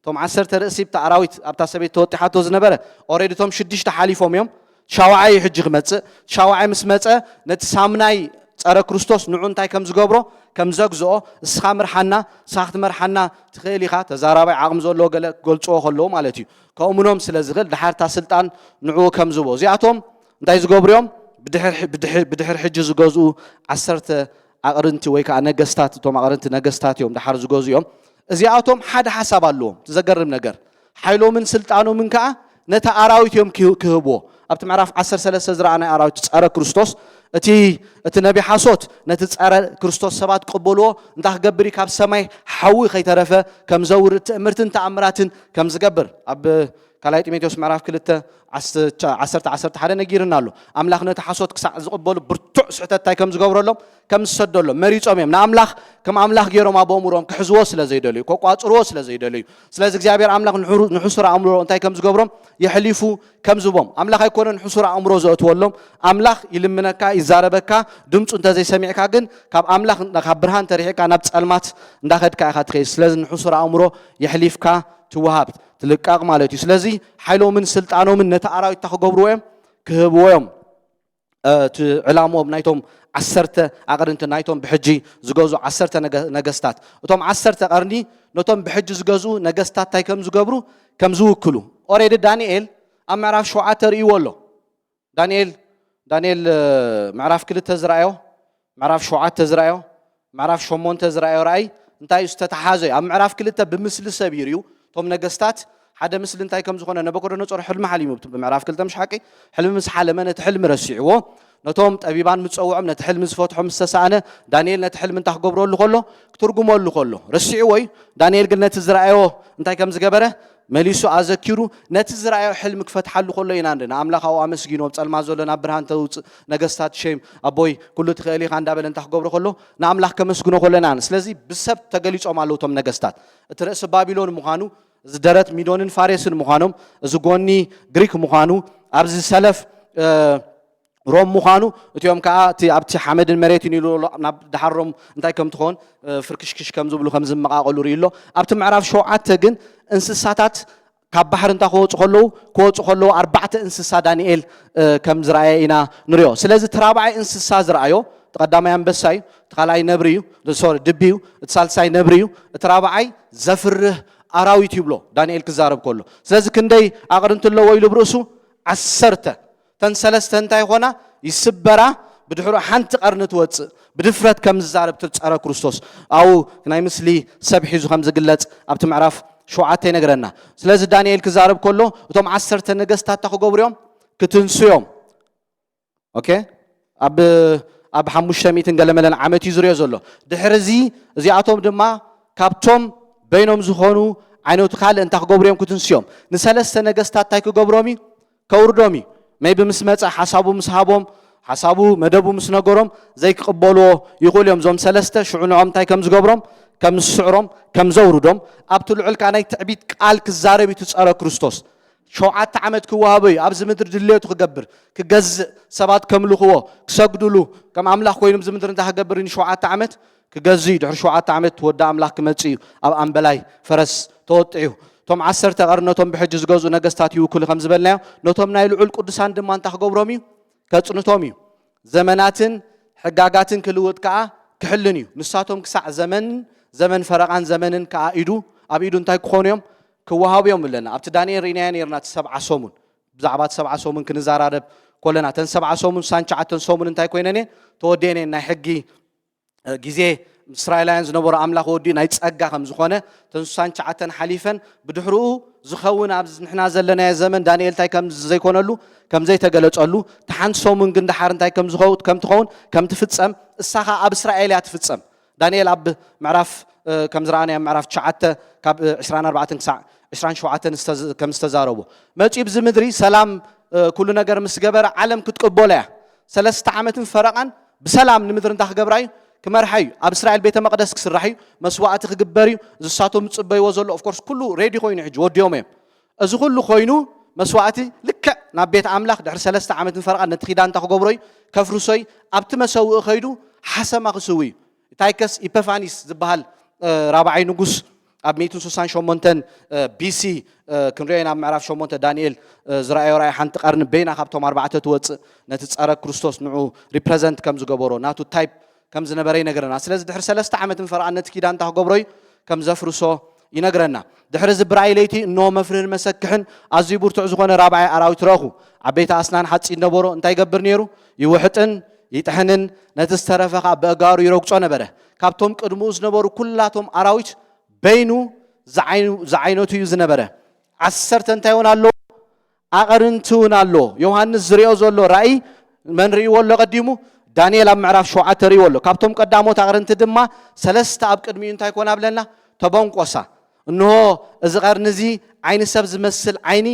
እቶም ዓሰርተ ርእሲ ብታ ኣራዊት ኣብታ ሰበይቲ ተወጢሓቶ ዝነበረ ኦሬዲ እቶም ሽዱሽተ ሓሊፎም እዮም። ሻውዓይ እዩ ሕጂ ክመፅእ። ሻውዓይ ምስ መፀ ነቲ ሳምናይ ፀረ ክርስቶስ ንዑ እንታይ ከም ዝገብሮ ከም ዘግዝኦ፣ እስኻ ምርሓና፣ እስኻ ክትመርሓና ትኽእል ኢኻ። ተዛራባይ ዓቕሚ ዘለዎ ገለ ክገልፅዎ ከለዉ ማለት እዩ። ከምኡኖም ስለ ዝኽእል ድሓር እታ ስልጣን ንዕኡ ከም ዝቦ እዚኣቶም እንታይ ዝገብሩ እዮም? ብድሕር ሕጂ ዝገዝኡ ዓሰርተ ኣቕርንቲ ወይ ከዓ ነገስታት፣ እቶም ኣቕርንቲ ነገስታት እዮም ድሓር ዝገዙ እዮም። እዚኣቶም ሓደ ሓሳብ ኣለዎም። እቲ ዘገርም ነገር ሓይሎምን ስልጣኖምን ከዓ ነቲ ኣራዊት እዮም ክህ- ክህብዎ። ኣብቲ ምዕራፍ ዓሰርተ ሰለስተ ዝረኣናይ ኣራዊት ጸረ ክርስቶስ፣ እቲ እቲ ነቢ ሓሶት ነቲ ጸረ ክርስቶስ ሰባት ክቕበልዎ እንታይ ክገብር እዩ? ካብ ሰማይ ሓዊ ከይተረፈ ከም ዘውርድ ትእምርትን ተኣምራትን ከም ዝገብር ኣብ ካልኣይ ጢሞቴዎስ ምዕራፍ ክልተ ዓሰርተ ዓሰርተ ሓደ ነጊርና ኣሎ። ኣምላኽ ነቲ ሓሶት ክሳዕ ዝቕበሉ ብርቱዕ ስሕተት እንታይ ከም ዝገብረሎም? ከም ዝሰደሎም መሪጾም እዮም። ንኣምላኽ ከም ኣምላኽ ገይሮም ኣብ ኣእምሮም ክሕዝዎ ስለ ዘይደልዩ፣ ከቋጽርዎ ስለ ዘይደልዩ። ስለዚ እግዚኣብሔር ኣምላኽ ንሕሩ- ንሕሱር ኣእምሮ እንታይ ከም ዝገብሮም? የሕሊፉ ከም ዝቦም። ኣምላኽ ኣይኮነን ሕሱር ኣእምሮ ዘእትወሎም። ኣምላኽ ይልምነካ፣ ይዛረበካ፣ ድምፁ እንተዘይሰሚዕካ ግን ካብ ኣምላኽ፣ ካብ ብርሃን ተርሒቕካ ናብ ጸልማት እንዳኸድካ ኢኻ ትኸይድ። ስለዚ ንሕሱር ኣእምሮ የሕሊፍካ ትወሃብ፣ ትልቃቕ ማለት እዩ። ስለዚ ሓይሎምን ስልጣኖምን ነቲ ኣራዊት እንታይ ክገብርዎ እዮም? ክህብዎ እዮም። እ፣ እቲ ዕላምኦም ናይቶም ዓሰርተ ኣቕርንቲ፣ ናይቶም ብሕጂ ዝገዙ ዓሰርተ ነገ- ነገስታት፣ እቶም ዓሰርተ ቀርኒ ነቶም ብሕጂ ዝገዙ ነገስታት እንታይ ከም ዝገብሩ? ከም ዝውክሉ። ኦሬዲ ዳንኤል ኣብ ምዕራፍ ሸውዓተ ርእይዎ ኣሎ። ዳንኤል ዳንኤል እ፣ ምዕራፍ ክልተ ዝረኣዮ፣ ምዕራፍ ሸውዓተ ዝረኣዮ፣ ምዕራፍ ሸሞንተ ዝረኣዮ ራእይ እንታይ እዩ ዝተተሓዘ እዩ? ኣብ ምዕራፍ ክልተ ብምስሊ ሰብ ይርእዩ። እቶም ነገስታት ሓደ ምስሊ እንታይ ከም ዝኾነ፣ ነበኮደነጾር ሕልሚ ሓሊሙ፣ ብምዕራፍ ክልተ ምሽ ሓቂ? ሕልሚ ምስ ሓለመ ነቲ ሕልሚ ረሲዕዎ። ነቶም ጠቢባን ምጸውዖም፣ ነቲ ሕልሚ ዝፈትሖ ምስ ተሳእነ፣ ዳንኤል ነቲ ሕልሚ እንታይ ክገብረሉ ከሎ? ክትርጉመሉ ከሎ ረሲዕዎ እዩ። ዳንኤል ግን ነቲ ዝረኣዮ እንታይ ከም ዝገበረ መሊሱ ኣዘኪሩ፣ ነቲ ዝረኣዮ ሕልሚ ክፈትሓሉ ከሎ ኢና ንርኢ። ንኣምላኽ ኣብኡ ኣመስጊኖ፣ ኣብ ጸልማት ዘሎ ናብ ብርሃን ተውጽእ፣ ነገስታት ሸም ኣቦይ ኩሉ ትኽእል ኢኻ እንዳበለ እንታይ ክገብሮ ከሎ? ንኣምላኽ ከመስግኖ ከሎ ኢና ንርኢ። ስለዚ ብሰብ ተገሊጾም ኣለዉ እቶም ነገስታት። እቲ ርእሲ ባቢሎን ምዃኑ፣ እዚ ደረት ሚዶንን ፋሬስን ምዃኖም፣ እዚ ጎኒ ግሪክ ምዃኑ፣ ኣብዚ ሰለፍ እ፣ ሮም ምዃኑ፣ እቲኦም ከዓ እቲ ኣብቲ ሓመድን መሬትን ኢሉ ኣሎ፣ ናብ ድሓር ሮም እንታይ ከም ትኸውን፣ እ፣ ፍርክሽክሽ ከም ዝብሉ ከም ዝመቓቐሉ ርኢ ኣሎ። ኣብቲ ምዕራፍ ሸውዓተ ግን እንስሳታት ካብ ባሕሪ እንታይ ክወፁ ከለዉ፣ ክወፁ ከለዉ ኣርባዕተ እንስሳ ዳንኤል፣ እ፣ ከም ዝረኣየ ኢና ንሪኦ። ስለዚ እቲ ራብዓይ እንስሳ ዝረኣዮ፣ እቲ ቀዳማይ ኣንበሳ እዩ፣ እቲ ካልኣይ ነብሪ እዩ፣ ሶሪ፣ ድቢ እዩ፣ እቲ ሳልሳይ ነብሪ እዩ፣ እቲ ራብዓይ ዘፍርህ ኣራዊት ይብሎ ዳንኤል ክዛረብ ከሎ። ስለዚ ክንደይ ኣቕርንቲ ኣለዎ ኢሉ ብርእሱ? ዓሰርተ። እተን ሰለስተ እንታይ ይኾና? ይስበራ። ብድሕሩ ሓንቲ ቀርኒ ትወፅእ፣ ብድፍረት ከም ዝዛረብ እቲ ጸረ ክርስቶስ። ኣብኡ ናይ ምስሊ ሰብ ሒዙ ከም ዝግለጽ ኣብቲ ምዕራፍ ሸውዓተ ይነግረና። ስለዚ ዳንኤል ክዛረብ ከሎ እቶም ዓሰርተ ነገስታት እንታይ ክገብሩ እዮም? ክትንሱ እዮም። ኦኬ፣ ኣብ ኣብ ሓሙሽተ ሚእትን ገለመለን ዓመት እዩ ዝሪኦ ዘሎ። ድሕሪ እዚ እዚኣቶም ድማ ካብቶም በይኖም ዝኾኑ ዓይነቱ ካልእ እንታይ ክገብሩ እዮም? ክትንሱ እዮም። ንሰለስተ ነገስታት እንታይ ክገብሮም እዩ? ከውርዶም እዩ። ሜቢ ምስ መጸ ሓሳቡ ምስ ሃቦም፣ ሓሳቡ መደቡ ምስ ነገሮም ዘይክቕበልዎ ይኽእሉ እዮም። እዞም ሰለስተ ሽዑ ንዖም እንታይ ከም ዝገብሮም? ከም ዝስዕሮም፣ ከም ዘውርዶም። ኣብቲ ልዑል ከኣ ናይ ትዕቢት ቃል ክዛረብ እዩ እቲ ጸረ ክርስቶስ። ሸውዓተ ዓመት ክወሃቦ እዩ። ኣብዚ ምድሪ ድሌቱ ክገብር፣ ክገዝእ፣ ሰባት ከምልኽዎ፣ ክሰግድሉ፣ ከም ኣምላኽ ኮይኑ ኣብዚ ምድሪ እንታይ ክገብር እዩ ንሸውዓተ ዓመት? ክገዝእ እዩ። ድሕሪ ሸውዓተ ዓመት ወዲ ኣምላኽ ክመጽእ እዩ። ኣብ ኣምበላይ ፈረስ ተወጢሑ። እቶም ዓሰርተ ቀርኒ ነቶም ብሕጂ ዝገዝኡ ነገስታት ይውክሉ ከም ዝበልናዮ፣ ነቶም ናይ ልዑል ቅዱሳን ድማ እንታይ ክገብሮም እዩ? ከጽንቶም እዩ። ዘመናትን ሕጋጋትን ክልውጥ ከኣ ክሕልን እዩ። ንሳቶም ክሳዕ ዘመንን ዘመን ፈረቓን ዘመንን ከኣ ኢዱ፣ ኣብ ኢዱ እንታይ ክኾኑ እዮም? ክወሃቡ እዮም ኣለና። ኣብቲ ዳንኤል ርኢናዮ ነርና፣ እቲ ሰብዓ ሰሙን። ብዛዕባ እቲ ሰብዓ ሰሙን ክንዘራረብ ከለና፣ እተን ሰብዓ ሰሙን፣ ስሳን ትሽዓተን ሰሙን እንታይ ኮይነን እየን? ተወዲአን እየን። ናይ ሕጊ፣ እ፣ ግዜ ምስ እስራኤላውያን ዝነበሮ ኣምላኽ ወዲኡ ናይ ጸጋ ከም ዝኾነ፣ እተን ስሳን ትሽዓተን ሓሊፈን፣ ብድሕርኡ ዝኸውን ኣብዚ ንሕና ዘለናዮ ዘመን ዳንኤል እንታይ ከም ዘይኮነሉ፣ ከም ዘይተገለጸሉ፣ እታ ሓንቲ ሰሙን ግን ደሓር እንታይ ከም ዝኸው-፣ ከም ትኸውን፣ ከም ትፍጸም፣ እሳ ኸኣ ኣብ እስራኤል እያ ትፍጸም። ዳንኤል ኣብ ምዕራፍ፣ እ፣ ከም ዝረኣናዮ ኣብ ምዕራፍ ትሽዓተ ካብ፣ እ፣ ዕስራን ኣርባዕተን ክሳዕ ዕስራን ሸውዓተን ዝተዝ-፣ ከም ዝተዛረቦ፣ መጺኡ ብዚ ምድሪ ሰላም፣ እ፣ ኩሉ ነገር ምስ ገበረ ዓለም ክትቅበሎ እያ። ሰለስተ ዓመትን ፈረቓን ብሰላም ንምድሪ እንታይ ክገብራ እዩ? ክመርሓ እዩ። ኣብ እስራኤል ቤተ መቕደስ ክስራሕ እዩ። መስዋእቲ ክግበር እዩ። ዝሳቶም ዝጽበይዎ ዘሎ፣ ኦፍ ኮርስ፣ ኩሉ ሬዲ ኮይኑ ሕጂ ወዲኦም እዮም። እዚ ኩሉ ኮይኑ መስዋእቲ ልክዕ ናብ ቤት ኣምላኽ ድሕሪ ሰለስተ ዓመትን ፈረቓን ነቲ ኪዳን እንታይ ክገብሮ እዩ? ከፍርሶ እዩ። ኣብቲ መሰውኢ ከይዱ ሓሰማ ክስዊ እዩ። ታይከስ ኢፐፋኒስ ዝበሃል፣ እ፣ ራብዓይ ንጉስ ኣብ ሚእትን ስሳን ሸሞንተን፣ እ፣ ቢ ሲ፣ እ፣ ክንሪኦ ኢና። ኣብ ምዕራፍ ሸሞንተ ዳንኤል፣ እ፣ ዝረኣዮ ራእይ ሓንቲ ቀርኒ በይና ካብቶም ኣርባዕተ ትወጽእ፣ ነቲ ጸረ ክርስቶስ ንዑ ሪፕረዘንት ከም ዝገበሮ፣ ናቱ ታይፕ ከም ዝነበረ ይነግረና። ስለዚ ድሕሪ ሰለስተ ዓመትን ፈረቓን ነቲ ኪዳን እንታይ ክገብሮ እዩ? ከም ዘፍርሶ ይነግረና። ድሕሪ እዚ ብራእይ ለይቲ እንሆ መፍርህን መሰክሕን ኣዝዩ ብርቱዕ ዝኾነ ራብዓይ ኣራዊት ረእኹ። ዓበይቲ ኣስናን ሓጺን ነበሮ። እንታይ ይገብር ነይሩ? ይውሕጥን ይጥሕንን ነቲ ዝተረፈ ኸዓ ብእጋሩ ይረግጾ ነበረ። ካብቶም ቅድምኡ ዝነበሩ ኩላቶም ኣራዊት በይኑ ዝዓይኑ-፣ ዝዓይነቱ እዩ ዝነበረ። ዓሰርተ እንታይ እውን ኣለዎ? ኣቕርንቲ እውን ኣለዎ። ዮሃንስ ዝሪኦ ዘሎ ራእይ መን ርእይዎ ኣሎ ቀዲሙ? ዳንኤል ኣብ ምዕራፍ ሸውዓተ ርእይዎ ኣሎ። ካብቶም ቀዳሞት ኣቕርንቲ ድማ ሰለስተ ኣብ ቅድሚኡ እንታይ ኮና ብለና? ተበንቆሳ። እንሆ እዚ ቀርኒ እዚ ዓይኒ ሰብ ዝመስል ዓይኒ፣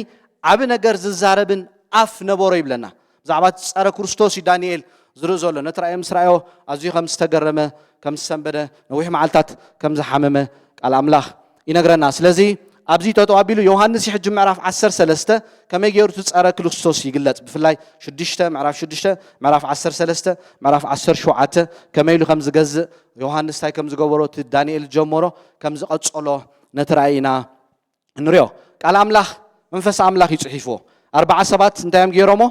ዓቢ ነገር ዝዛረብን ኣፍ ነበሮ ይብለና። ብዛዕባ እቲ ጸረ ክርስቶስ እዩ ዳንኤል ዝርኢ ዘሎ። ነቲ ራእይ ምስ ረኣዮ ኣዝዩ ከም ዝተገረመ፣ ከም ዝሰንበደ፣ ነዊሕ መዓልታት ከም ዝሓመመ ቃል ኣምላኽ ይነግረና። ስለዚ ኣብዚ ጠጠው ኣቢሉ ዮሃንስ ሕጂ ምዕራፍ ዓሰርተ ሰለስተ ከመይ ገይሩ እቲ ጸረ ክርስቶስ ይግለጽ። ብፍላይ ሽዱሽተ፣ ምዕራፍ ሽዱሽተ፣ ምዕራፍ ዓሰርተ ሰለስተ፣ ምዕራፍ ዓሰርተ ሸውዓተ ከመይ ኢሉ ከም ዝገዝእ ዮሃንስ እንታይ ከም ዝገበሮ፣ እቲ ዳንኤል ዝጀመሮ ከም ዝቐጸሎ ነቲ ራእይ ኢና እንሪኦ። ቃል ኣምላኽ፣ መንፈስ ኣምላኽ እዩ ጽሒፍዎ። ኣርባዓ ሰባት እንታይ እዮም ገይሮሞ?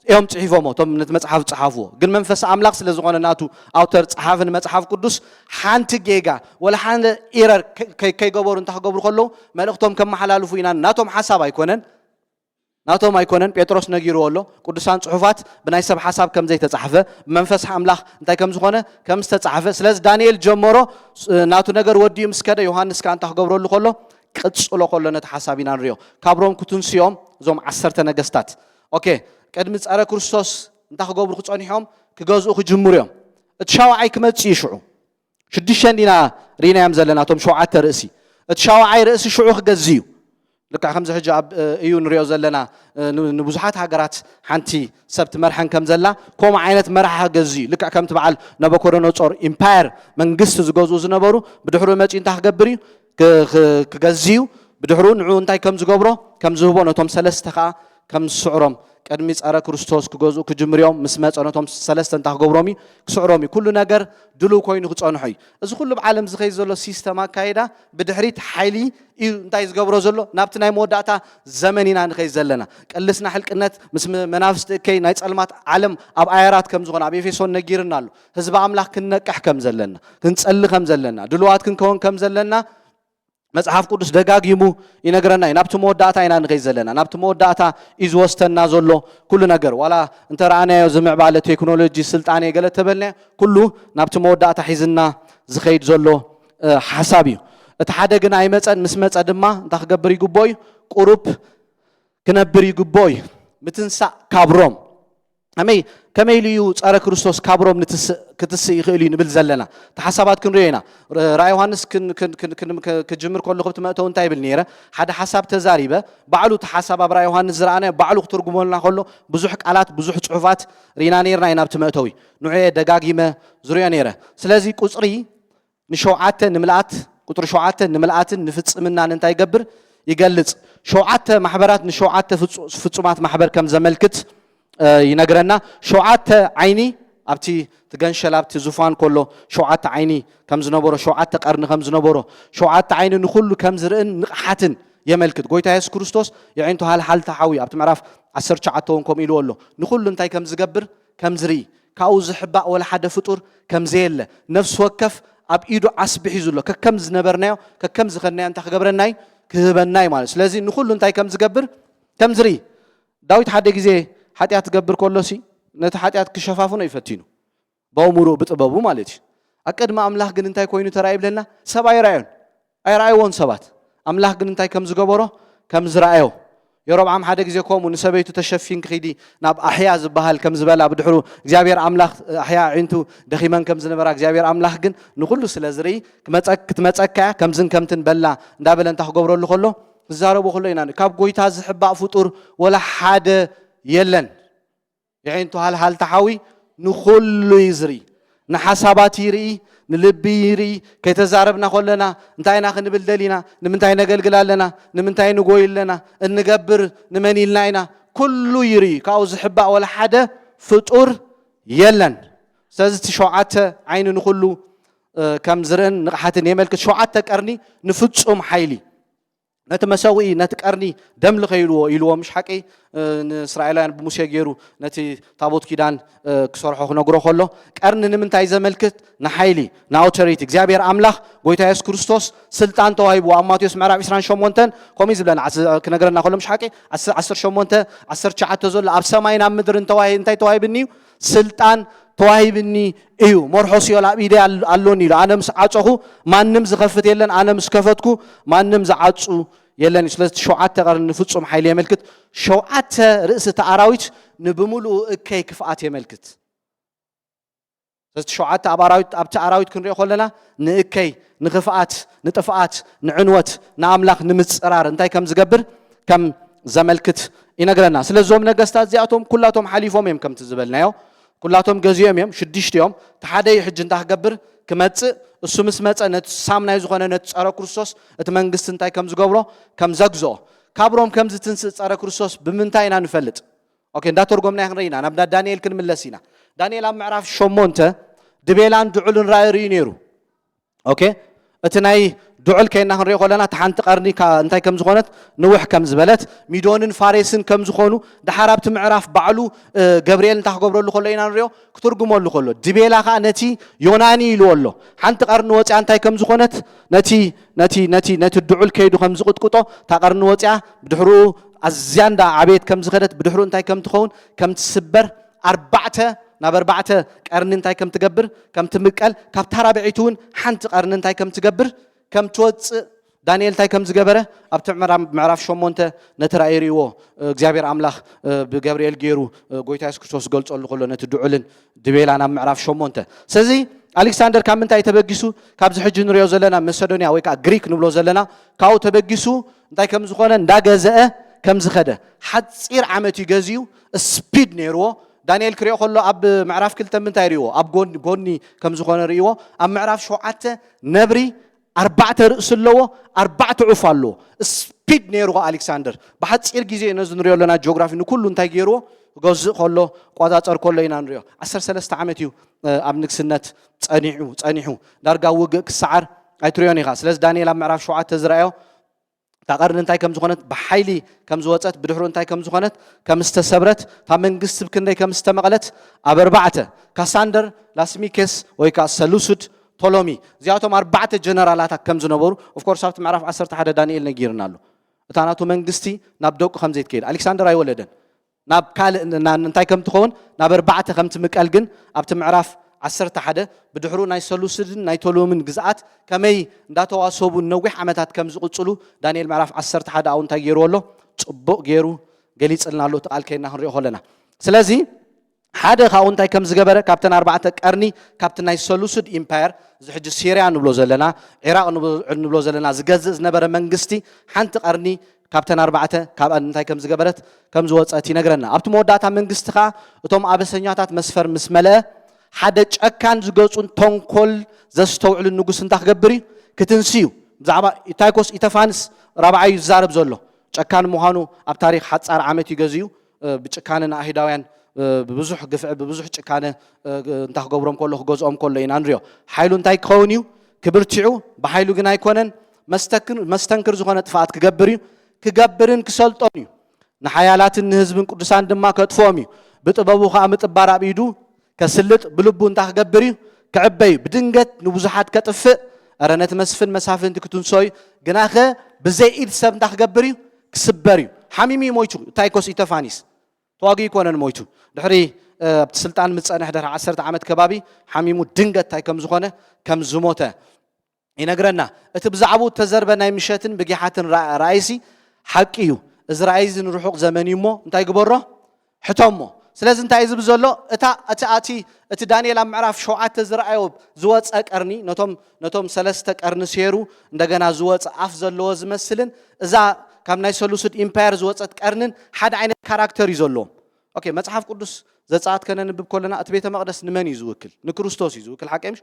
እዮም ጽሒፎሞ፣ እቶም ነቲ መጽሓፍ ዝጸሓፍዎ። ግን መንፈስ ኣምላኽ ስለ ዝኾነ ናቱ ኣውተር ጸሓፊ ንመጽሓፍ ቅዱስ ሓንቲ ጌጋ ወላ ሓደ ኢረር ከ-፣ ከ-፣ ከይገበሩ እንታይ ክገብሩ ከለዉ መልእኽቶም ከመሓላልፉ ኢና። ናቶም ሓሳብ ኣይኮነን፣ ናቶም ኣይኮነን። ጴጥሮስ ነጊርዎ ኣሎ። ቅዱሳን ጽሑፋት ብናይ ሰብ ሓሳብ ከም ዘይተጻሕፈ፣ ብመንፈስ ኣምላኽ እንታይ ከም ዝኾነ ከም ዝተጻሕፈ። ስለዚ ዳንኤል ጀመሮ፣ ስ-፣ ናቱ ነገር ወዲኡ ምስ ከደ ዮሃንስ ከኣ እንታይ ክገብረሉ ከሎ፣ ቅጽሎ ከሎ ነቲ ሓሳብ ኢና ንሪኦ። ካብ ሮም ክትንስዮም እዞም ዓሰርተ ነገስታት፣ ኦኬ፣ ቅድሚ ጸረ ክርስቶስ እንታይ ክገብሩ ክጸኒሖም? ክገዝኡ ክጅምሩ እዮም። እቲ ሻውዓይ ክመጽእ እዩ ሽዑ። ሽዱሽተ እንዲና ርኢናዮም ዘለና፣ እቶም ሸውዓተ ርእሲ። እቲ ሻውዓይ ርእሲ ሽዑ ክገዝእ እዩ። ልክዕ ከምዚ ሕጂ ኣብ፣ እ፣ እዩ ንሪኦ ዘለና፣ እ፣ ን-፣ ንብዙሓት ሃገራት ሓንቲ ሰብ ትመርሐን ከም ዘላ፣ ከምኡ ዓይነት መራሒ ክገዝእ እዩ። ልክዕ ከምቲ በዓል ነቡኮደነጾር ኢምፓየር፣ መንግስቲ ዝገዝኡ ዝነበሩ፣ ብድሕሩ መጺኡ እንታይ ክገብር እዩ? ክ-፣ ክ-፣ ክገዝእ እዩ። ብድሕሩ ንዕኡ እንታይ ከም ዝገብሮ፣ ከም ዝህቦ፣ ነቶም ሰለስተ ከኣ ከም ዝስዕሮም፣ ቅድሚ ጸረ ክርስቶስ ክገዝኡ ክጅምሩ እዮም። ምስ መጸ ነቶም ሰለስተ እንታይ ክገብሮም እዩ? ክስዕሮም እዩ። ኩሉ ነገር ድሉው ኮይኑ ክጸንሖ እዩ። እዚ ኩሉ ኣብ ዓለም ዝኸይድ ዘሎ ሲስተም ኣካይዳ ብድሕሪት ሓይሊ እዩ እንታይ ዝገብሮ ዘሎ? ናብቲ ናይ መወዳእታ ዘመን ኢና ንኸይድ ዘለና። ቅልስና ሕልቅነት ምስ መ-፣ መናፍስቲ እከይ ናይ ጸልማት ዓለም ኣብ ኣየራት ከም ዝኾነ ኣብ ኤፌሶን ነጊርና ኣሎ። ህዝቢ ኣምላኽ ክንነቅሕ ከም ዘለና፣ ክንጸሊ ከም ዘለና፣ ድሉዋት ክንከውን ከም ዘለና መጽሓፍ ቅዱስ ደጋጊሙ ይነግረና እዩ። ናብቲ መወዳእታ ኢና ንኸይድ ዘለና። ናብቲ መወዳእታ እዩ ዝወስደና ዘሎ ኩሉ ነገር። ዋላ እንተ ረኣናዮ ዝምዕባለ ቴክኖሎጂ፣ ስልጣኔ ገለ ተበልናዮ፣ ኩሉ ናብቲ መወዳእታ ሒዝና ዝኸይድ ዘሎ፣ እ፣ ሓሳብ እዩ። እቲ ሓደ ግን ኣይመጸን፣ ምስ መጸ ድማ እንታይ ክገብር ይግብኦ እዩ? ቁሩብ ክነብር ይግብኦ እዩ። ምትንሳእ ካብ ሮም። ከመይ፣ ከመይ ኢሉ እዩ ጸረ ክርስቶስ ካብ ሮም ንትስእ-፣ ክትስእ ይኽእል እዩ ንብል ዘለና? እቲ ሓሳባት ክንሪኦ ኢና። ር-፣ ራእይ ዮሃንስ ክን-፣ ክን-፣ ክን-፣ ክን-፣ ክ-፣ ክጅምር ከለኹ ኣብቲ መእተዊ እንታይ ይብል ነይረ? ሓደ ሓሳብ ተዛሪበ፣ ባዕሉ እቲ ሓሳብ ኣብ ራእይ ዮሃንስ ዝረኣናዮ ባዕሉ ክትርጉመልና ከሎ ብዙሕ ቃላት፣ ብዙሕ ጽሑፋት ርኢና ነይርና ኢና ኣብቲ መእተዊ። ንዑ እየ ደጋጊመ ዝሪኦ ነይረ። ስለዚ ቁጽሪ ንሸውዓተ ንምልኣት፣ ቁጽሪ ሸውዓተ ንምልኣትን ንፍጽምናን እንታይ ይገብር? ይገልጽ። ሸውዓተ ማሕበራት ንሸውዓተ ፍጹ-፣ ፍጹማት ማሕበር ከም ዘመልክት፣ እ፣ ይነግረና። ሸውዓተ ዓይኒ ኣብቲ እቲ ገንሸል ኣብቲ ዙፋን ከሎ ሸውዓተ ዓይኒ ከም ዝነበሮ፣ ሸውዓተ ቀርኒ ከም ዝነበሮ፣ ሸውዓተ ዓይኒ ንኹሉ ከም ዝርእን ንቕሓትን የመልክት። ጎይታ የሱስ ክርስቶስ የዒንቱ ሃልሃልታ ሓዊ ኣብቲ ምዕራፍ ዓሰርተ ትሽዓተ እውን ከምኡ ኢልዎ ኣሎ። ንኹሉ እንታይ ከም ዝገብር ከም ዝርኢ፣ ካብኡ ዝሕባእ ወላ ሓደ ፍጡር ከም ዘየለ፣ ነፍሲ ወከፍ ኣብ ኢዱ ዓስቢ ሒዙ ኣሎ። ከከም ዝነበርናዮ፣ ከከም ዝኸድናዮ እንታይ ክገብረና እዩ? ክህበና እዩ ማለት። ስለዚ ንኹሉ እንታይ ከም ዝገብር ከም ዝርኢ። ዳዊት ሓደ ግዜ ሓጢኣት ክገብር ከሎሲ ነቲ ሓጢኣት ክሸፋፍኖ እዩ ፈቲኑ። በእምሮኡ ብጥበቡ ማለት እዩ። ኣብ ቅድሚ ኣምላኽ ግን እንታይ ኮይኑ ተራእዩ ይብለና? ሰብ ኣይረኣዮን። ኣይረኣይዎን ሰባት። ኣምላኽ ግን እንታይ ከም ዝገበሮ? ከም ዝረኣዮ። የሮብዓም ሓደ ግዜ ከምኡ ንሰበይቱ ተሸፊንኪ ኺዲ ናብ ኣሕያ ዝበሃል ከም ዝበላ፣ ብድሕሩ እግዚኣብሔር ኣምላኽ፣ ኣሕያ ኣዒንቱ ደኺመን ከም ዝነበራ እግዚኣብሔር ኣምላኽ ግን ንኹሉ ስለ ዝርኢ፣ ክመጸ-፣ ክትመጸካ እያ፣ ከምዝን ከምትን በላ እንዳበለ እንታይ ክገብረሉ ከሎ? ክዛረቦ ከሎ ኢና። ካብ ጎይታ ዝሕባእ ፍጡር ወላ ሓደ የለን። የዒንቱ ሃልሃልታ ሓዊ ንኹሉ እዩ ዝርኢ። ንሓሳባት ይርኢ፣ ንልቢ ይርኢ። ከይተዛረብና ከለና እንታይ ኢና ክንብል ደሊና? ንምንታይ ነገልግል ኣለና? ንምንታይ ንጎይ ኣለና? እንገብር ንመን ኢልና ኢና? ኩሉ ይርኢ። ካብኡ ዝሕባእ ወላ ሓደ ፍጡር የለን። ስለዚ እቲ ሸውዓተ ዓይኒ ንኹሉ፣ እ፣ ከም ዝርእን ንቕሓትን የመልክት። ሸውዓተ ቀርኒ ንፍጹም ሓይሊ። ነቲ መሰውኢ፣ ነቲ ቀርኒ ደም ልኸ ኢልዎ፣ ኢልዎ፣ ምሽ ሓቂ? እ፣ ንእስራኤላውያን ብሙሴ ገይሩ ነቲ ታቦት ኪዳን፣ እ፣ ክሰርሖ ክነግሮ ከሎ፣ ቀርኒ ንምንታይ ዘመልክት? ንሓይሊ፣ ንኣውቶሪቲ። እግዚኣብሔር ኣምላኽ፣ ጎይታ የሱስ ክርስቶስ ስልጣን ተዋሂብዎ። ኣብ ማቴዎስ ምዕራፍ ዕስራን ሸሞንተን ከምኡ እዩ ዝብለና፣ ዓስ-፣ ክነግረና ከሎ፣ ምሽ ሓቂ? ዓስ-፣ ዓሰርተ ሸሞንተ፣ ዓሰርተ ትሽዓተ ዘሎ፣ ኣብ ሰማይን ኣብ ምድርን ተዋሂ-፣ እንታይ ተዋሂብኒ እዩ? ስልጣን ተዋሂብኒ እዩ፣ መርሖ ሲኦል ኣብ ኢደይ ኣል- ኣሎኒ ኢሉ። ኣነ ምስ ዓጸኹ ማንም ዝኸፍት የለን፣ ኣነ ምስ ከፈትኩ ማንም ዝዓጹ የለን እዩ። ስለዚ እቲ ሸውዓተ ቀርኒ ንፍጹም ሓይሊ የመልክት። ሸውዓተ ርእሲ እቲ ኣራዊት ንብምሉኡ እከይ ክፍኣት የመልክት። ስለዚ እቲ ሸውዓተ ኣብ ኣራዊት ኣብቲ ኣራዊት ክንሪኦ ከለና ንእከይ፣ ንኽፍኣት፣ ንጥፍኣት፣ ንዕንወት፣ ንኣምላኽ ንምጽራር እንታይ ከም ዝገብር ከም ዘመልክት ይነግረና። ስለዚ እዞም ነገስታት እዚኣቶም ኩላቶም ሓሊፎም እዮም ከምቲ ዝበልናዮ፣ ኩላቶም ገዚኦም እዮም፣ ሽዱሽተ እዮም። እቲ ሓደ እዩ ሕጂ እንታይ ክገብር ክመጽእ፣ እሱ ምስ መጸ ነቲ ሳምናይ ዝኾነ ነቲ ጸረ ክርስቶስ እቲ መንግስቲ እንታይ ከም ዝገብሮ ከም ዘግዝኦ። ካብ ሮም ከም ዝትንስእ ጸረ ክርስቶስ ብምንታይ ኢና ንፈልጥ? ኦኬ፣ እንዳተርጎምና ክንርኢ ኢና። ናብ ዳ- ዳንኤል ክንምለስ ኢና። ዳንኤል ኣብ ምዕራፍ ሸሞንተ ድቤላን ድዑልን ራእይ ርእዩ ነይሩ። ኦኬ፣ እቲ ናይ ድዑል ከይና ክንሪኦ ከለና እቲ ሓንቲ ቀርኒ ካ- እንታይ ከም ዝኾነት፣ ንውሕ ከም ዝበለት፣ ሚዶንን ፋሬስን ከም ዝኾኑ፣ ድሓር ኣብቲ ምዕራፍ ባዕሉ እ፣ ገብርኤል እንታይ ክገብረሉ ከሎ ኢና ንሪኦ፣ ክትርጉመሉ ከሎ። ድቤላ ከዓ ነቲ ዮናኒ ኢልዎ ኣሎ። ሓንቲ ቀርኒ ወፂኣ እንታይ ከም ዝኾነት፣ ነቲ ነቲ ነቲ ነቲ ድዑል ከይዱ ከም ዝቕጥቅጦ፣ እታ ቀርኒ ወፂኣ፣ ብድሕሩ ኣዝያ እንዳ ዓበየት ከም ዝኸደት፣ ብድሕሩ እንታይ ከም ትኸውን፣ ከም ትስበር፣ ኣርባዕተ ናብ ኣርባዕተ ቀርኒ እንታይ ከም ትገብር፣ ከም ትምቀል፣ ካብታ ራብዐይቲ እውን ሓንቲ ቀርኒ እንታይ ከም ትገብር፣ ከም ትወፅእ፣ ዳንኤል እንታይ ከም ዝገበረ ኣብቲ ምዕራ- ምዕራፍ ሸሞንተ ነቲ ራእይ ርእይዎ፣ እግዚኣብሔር ኣምላኽ ብገብርኤል ገይሩ ጎይታ የሱስ ክርስቶስ ዝገልጸሉ ከሎ፣ ነቲ ድዑልን ድቤላን ኣብ ምዕራፍ ሸሞንተ። ስለዚ ኣሌክሳንደር ካብ ምንታይ ተበጊሱ? ካብዚ ሕጂ ንሪኦ ዘለና መሰዶንያ ወይ ከዓ ግሪክ ንብሎ ዘለና፣ ካብኡ ተበጊሱ እንታይ ከም ዝኾነ፣ እንዳገዘአ ከም ዝኸደ። ሓፂር ዓመት እዩ ገዚኡ፣ ስፒድ ነይርዎ። ዳንኤል ክሪኦ ከሎ ኣብ ምዕራፍ ክልተ ምንታይ ርእይዎ? ኣብ ጎኒ ጎኒ ከም ዝኾነ ርእይዎ። ኣብ ምዕራፍ ሸውዓተ ነብሪ ኣርባዕተ ርእሲ ኣለዎ፣ ኣርባዕተ ዑፍ ኣለዎ። ስፒድ ነይርዎ ኣሌክሳንደር። ብሓፂር ግዜ ነዚ ንሪኦ ኣለና ጂኦግራፊ ንኩሉ እንታይ ገይርዎ? ክገዝእ ከሎ፣ ቆፃፀር ከሎ ኢና ንሪኦ። ዓሰርተ ሰለስተ ዓመት እዩ ኣብ ንግስነት ፀኒዑ ፀኒሑ። ዳርጋ ውግእ ክሰዓር ኣይትሪኦን ኢኻ። ስለዚ ዳንኤል ኣብ ምዕራፍ ሸውዓተ ዝረኣዮ እታ ቀርኒ እንታይ ከም ዝኾነት፣ ብሓይሊ ከም ዝወፀት፣ ብድሕሩ እንታይ ከም ዝኾነት፣ ከም ዝተሰብረት፣ እታ መንግስቲ ብክንደይ ከም ዝተመቐለት፣ ኣብ ኣርባዕተ፣ ካሳንደር፣ ላስሚኬስ ወይ ከዓ ሰሉስድ፣ ቶሎሚ፣ እዚኣቶም ኣርባዕተ ጀነራላት ከም ዝነበሩ፣ ኦፍኮርስ ኣብቲ ምዕራፍ ዓሰርተ ሓደ ዳንኤል ነጊርና ኣሎ። እታ ናቱ መንግስቲ ናብ ደቁ ከም ዘይትከይድ፣ ኣሌክሳንደር ኣይወለደን። ናብ ካልእ ን- ና- እንታይ ከም ትኸውን፣ ናብ ኣርባዕተ ከም ትምቀል ግን ኣብቲ ምዕራፍ ዓሰርተ ሓደ፣ ብድሕሩ ናይ ሰሉስድን ናይ ቶሎምን ግዝኣት ከመይ እንዳተዋሰቡ ነዊሕ ዓመታት ከም ዝቕጽሉ፣ ዳንኤል ምዕራፍ ዓሰርተ ሓደ ኣብኡ እንታይ ገይርዎ ኣሎ? ጽቡቕ ገይሩ ገሊጽልና ኣሎ፣ እቲ ቃል ከይና ክንሪኦ ከለና። ስለዚ ሓደ ካብኡ እንታይ ከም ዝገበረ፣ ካብተን ኣርባዕተ ቀርኒ፣ ካብቲ ናይ ሰሉስድ ኢምፓየር፣ እዚ ሕጂ ሲርያ ንብሎ ዘለና፣ ዒራቕ ንብሎ ንብሎ ዘለና ዝገዝእ ዝነበረ መንግስቲ፣ ሓንቲ ቀርኒ ካብተን ኣርባዕተ ካብኣን እንታይ ከም ዝገበረት፣ ከም ዝወፀት ይነግረና። ኣብቲ መወዳእታ መንግስቲ ኸዓ እቶም ኣበሰኛታት መስፈር ምስ መለአ፣ ሓደ ጨካን ዝገፁን ተንኮል ዘስተውዕልን ንጉስ እንታይ ክገብር እዩ? ክትንሲ እዩ። ብዛዕባ ኢታይኮስ ኢተፋንስ ራብዓይ እዩ ዝዛረብ ዘሎ። ጨካን ምዃኑ ኣብ ታሪኽ ሓፃር ዓመት እዩ ገዚኡ። እ፣ ብጭካነ ንኣይሁዳውያን፣ እ፣ ብብዙሕ ግፍዒ፣ ብብዙሕ ጭካነ፣ እ፣ እንታይ ክገብሮም ከሎ፣ ክገዝኦም ከሎ ኢና ንሪኦ። ሓይሉ እንታይ ክኸውን እዩ? ክብርቲዑ፣ ብሓይሉ ግን ኣይኮነን። መስተክን- መስተንክር ዝኾነ ጥፍኣት ክገብር እዩ። ክገብርን ክሰልጦን እዩ። ንሓያላትን ንህዝብን ቅዱሳን ድማ ከጥፍኦም እዩ። ብጥበቡ ኸዓ ምጥባር ኣብ ኢዱ ከስልጥ፣ ብልቡ እንታይ ክገብር እዩ? ክዕበ እዩ። ብድንገት ንብዙሓት ከጥፍእ፣ እረ ነቲ መስፍን መሳፍንቲ ክትንሶ እዩ። ግናኸ ብዘይ ኢድ ሰብ እንታይ ክገብር እዩ? ክስበር እዩ። ሓሚሙ እዩ ሞይቱ። ኢታይኮስ ኢተፋኒስ ተዋጊኡ ኣይኮነን ሞይቱ። ድሕሪ፣ እ፣ ኣብቲ ስልጣን ምስ ጸንሐ ድሕሪ ዓሰርተ ዓመት ከባቢ ሓሚሙ ድንገት እንታይ ከም ዝኾነ፣ ከም ዝሞተ ይነግረና። እቲ ብዛዕባኡ እተዘርበ ናይ ምሸትን ብጊሓትን ራ- ራእይሲ ሓቂ እዩ። እዚ ራእይ እዚ ንርሑቕ ዘመን እዩ እሞ እንታይ ግበሮ? ሕቶ እሞ። ስለዚ እንታይ እዩ ዝብል ዘሎ? እታ እቲ ኣቲ እቲ ዳንኤል ኣብ ምዕራፍ ሸውዓተ ዝረኣዮ ዝወፀ ቀርኒ፣ ነቶም ነቶም ሰለስተ ቀርኒ ሴሩ እንደገና ዝወፀ ኣፍ ዘለዎ ዝመስልን፣ እዛ ካብ ናይ ሰሉስድ ኢምፓየር ዝወፀት ቀርንን ሓደ ዓይነት ካራክተር እዩ ዘለዎም። ኦኬ፣ መጽሓፍ ቅዱስ ዘጸኣት ከነንብብ ከለና እቲ ቤተ መቕደስ ንመን እዩ ዝውክል? ንክርስቶስ እዩ ዝውክል። ሓቀይ ምሽ?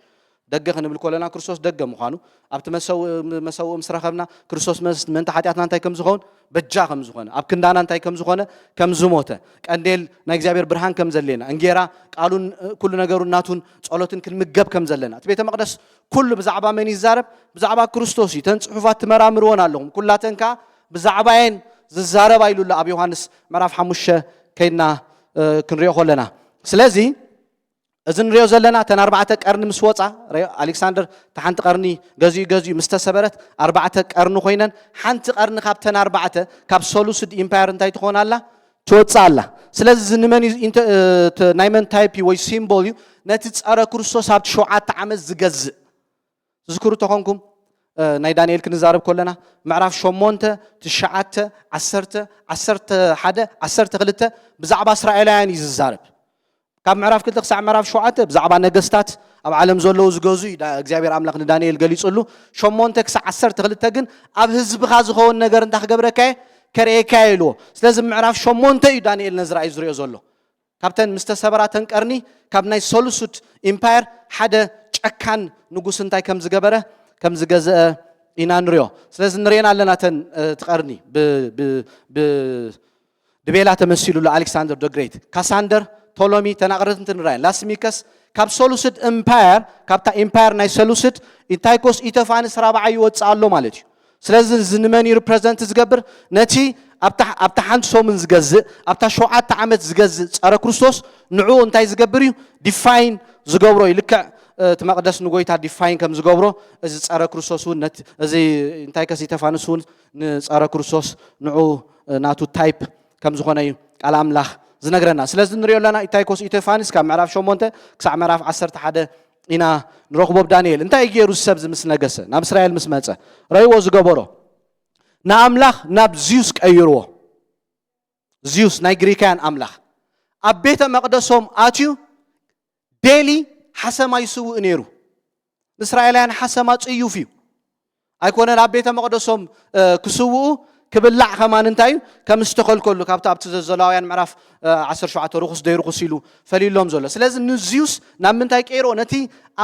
ደገ ክንብል ከለና ክርስቶስ ደገ ምዃኑ ኣብቲ መሰው- መሰውእ ምስ ረኸብና ክርስቶስ መስ- ምእንቲ ሓጢኣትና እንታይ ከም ዝኸውን፣ በጃ ከም ዝኾነ፣ ኣብ ክንዳና እንታይ ከም ዝኾነ፣ ከም ዝሞተ፣ ቀንዴል ናይ እግዚኣብሔር ብርሃን ከም ዘድልየና፣ እንጌራ ቃሉን ኩሉ ነገሩን ናቱን ጸሎትን ክንምገብ ከም ዘለና፣ እቲ ቤተ መቕደስ ኩሉ ብዛዕባ መን ይዛረብ? ብዛዕባ ክርስቶስ እዩ። እተን ጽሑፋት ትመራምርወን ኣለኹም፣ ኩላተን ከኣ ብዛዕባየን ዝዛረባ ኢሉ ኣሎ ኣብ ዮሃንስ ምዕራፍ ሓሙሽተ ከይድና እ፣ ክንሪኦ ከለና። ስለዚ እዚ ንሪኦ ዘለና እተን ኣርባዕተ ቀርኒ ምስ ወፃ፣ ረ- ኣሌክሳንደር እታ ሓንቲ ቀርኒ ገዚኡ ገዚኡ ምስ ተሰበረት ኣርባዕተ ቀርኒ ኮይነን፣ ሓንቲ ቀርኒ ካብተን ኣርባዕተ ካብ ሰሉስድ ኢምፓየር እንታይ ትኾን ኣላ? ትወፅእ ኣላ። ስለዚ እዚ ንመን እዩ ኢንተ- እ፣ ተ- ናይ መን ታይፕ እዩ ወይ ሲምቦል እዩ? ነቲ ጸረ ክርስቶስ ኣብቲ ሸውዓተ ዓመት ዝገዝእ። ትዝክሩ ተኾንኩም፣ እ፣ ናይ ዳንኤል ክንዛረብ ከለና፣ ምዕራፍ ሸሞንተ፣ ትሽዓተ፣ ዓሰርተ፣ ዓሰርተ ሓደ፣ ዓሰርተ ክልተ ብዛዕባ እስራኤላውያን እዩ ዝዛረብ። ካብ ምዕራፍ ክልተ ክሳዕ ምዕራፍ ሸውዓተ ብዛዕባ ነገስታት ኣብ ዓለም ዘለዉ ዝገዙ እዩ ዳ-፣ እግዚኣብሔር ኣምላኽ ንዳንኤል ገሊጹሉ። ሸሞንተ ክሳዕ ዓሰርተ ክልተ ግን ኣብ ህዝብኻ ዝኸውን ነገር እንታይ ክገብረካ እየ? ከርእየካ እየ ኢልዎ። ስለዚ ምዕራፍ ሸሞንተ እዩ ዳንኤል ነዚ ራእይ ዝሪኦ ዘሎ። ካብተን ምስ ተሰበራ ተን ቀርኒ፣ ካብ ናይ ሰሉሱድ ኢምፓየር ሓደ ጨካን ንጉስ እንታይ ከም ዝገበረ፣ ከም ዝገዘአ ኢና ንሪኦ። ስለዚ ንሪኤን ኣለና ተን፣ እ፣ እቲ ቀርኒ ብ-፣ ብ-፣ ብ-፣ ድቤላ ተመሲሉሉ ኣሌክሳንደር ዶ ግሬት፣ ካሳንደር፣ ቶሎሚ፣ ተናቕረት እንትን ንራየን። ላስሚከስ ካብ ሰሉስድ ኢምፓየር፣ ካብታ ኢምፓየር ናይ ሰሉስድ ኢንታይኮስ ኢተፋንስ ራብዓይ ይወፅእ ኣሎ ማለት እዩ። ስለዚ እዚ ንመን እዩ ሪፕረዘንት ዝገብር? ነቲ ኣብታ፣ ኣብታ ሓንቲ ሰሙን ዝገዝእ፣ ኣብታ ሸውዓተ ዓመት ዝገዝእ ጸረ ክርስቶስ ንዕኡ እንታይ ዝገብር እዩ? ዲፋይን ዝገብሮ እዩ። ልክዕ፣ እ፣ እቲ መቕደስ ንጎይታ ዲፋይን ከም ዝገብሮ፣ እዚ ጸረ ክርስቶስ እውን ነቲ፣ እዚ ኢንታይኮስ ኢተፋንስ እውን ንጸረ ክርስቶስ ንዕኡ፣ እ፣ ናቱ ታይፕ ከም ዝኾነ እዩ ቃል ኣምላኽ ዝነግረና። ስለዚ ንሪኦ ኣለና፣ ኢታይኮስ ኢቴፋንስ ካብ ምዕራፍ ሸሞንተ ክሳዕ ምዕራፍ ዓሰርተ ሓደ ኢና ንረኽቦ። ብ ዳንኤል እንታይ እዩ ገይሩ? እዚ ሰብ እዚ ምስ ነገሰ፣ ናብ እስራኤል ምስ መጸ፣ ረእይዎ ዝገበሮ፣ ንኣምላኽ ናብ ዚዩስ ቀይርዎ። ዚዩስ ናይ ግሪካውያን ኣምላኽ ኣብ ቤተ መቕደሶም ኣትዩ ዴሊ ሓሰማ ይስውእ ነይሩ። ንእስራኤላውያን ሓሰማ ጽዩፍ እዩ። ኣይኮነን ኣብ ቤተ መቕደሶም፣ እ፣ ክስውኡ፣ ክብላዕ ከማን እንታይ እዩ? ከም ዝተኸልከሉ፣ ካብቲ ኣብቲ ዘዘላውያን ምዕራፍ፣ እ፣ ዓሰርተ ሸውዓተ ርኹስ ደይ ርኹስ ኢሉ ፈሊሎም ዘሎ። ስለዚ ንዚዩስ ናብ ምንታይ ቀይሮ? ነቲ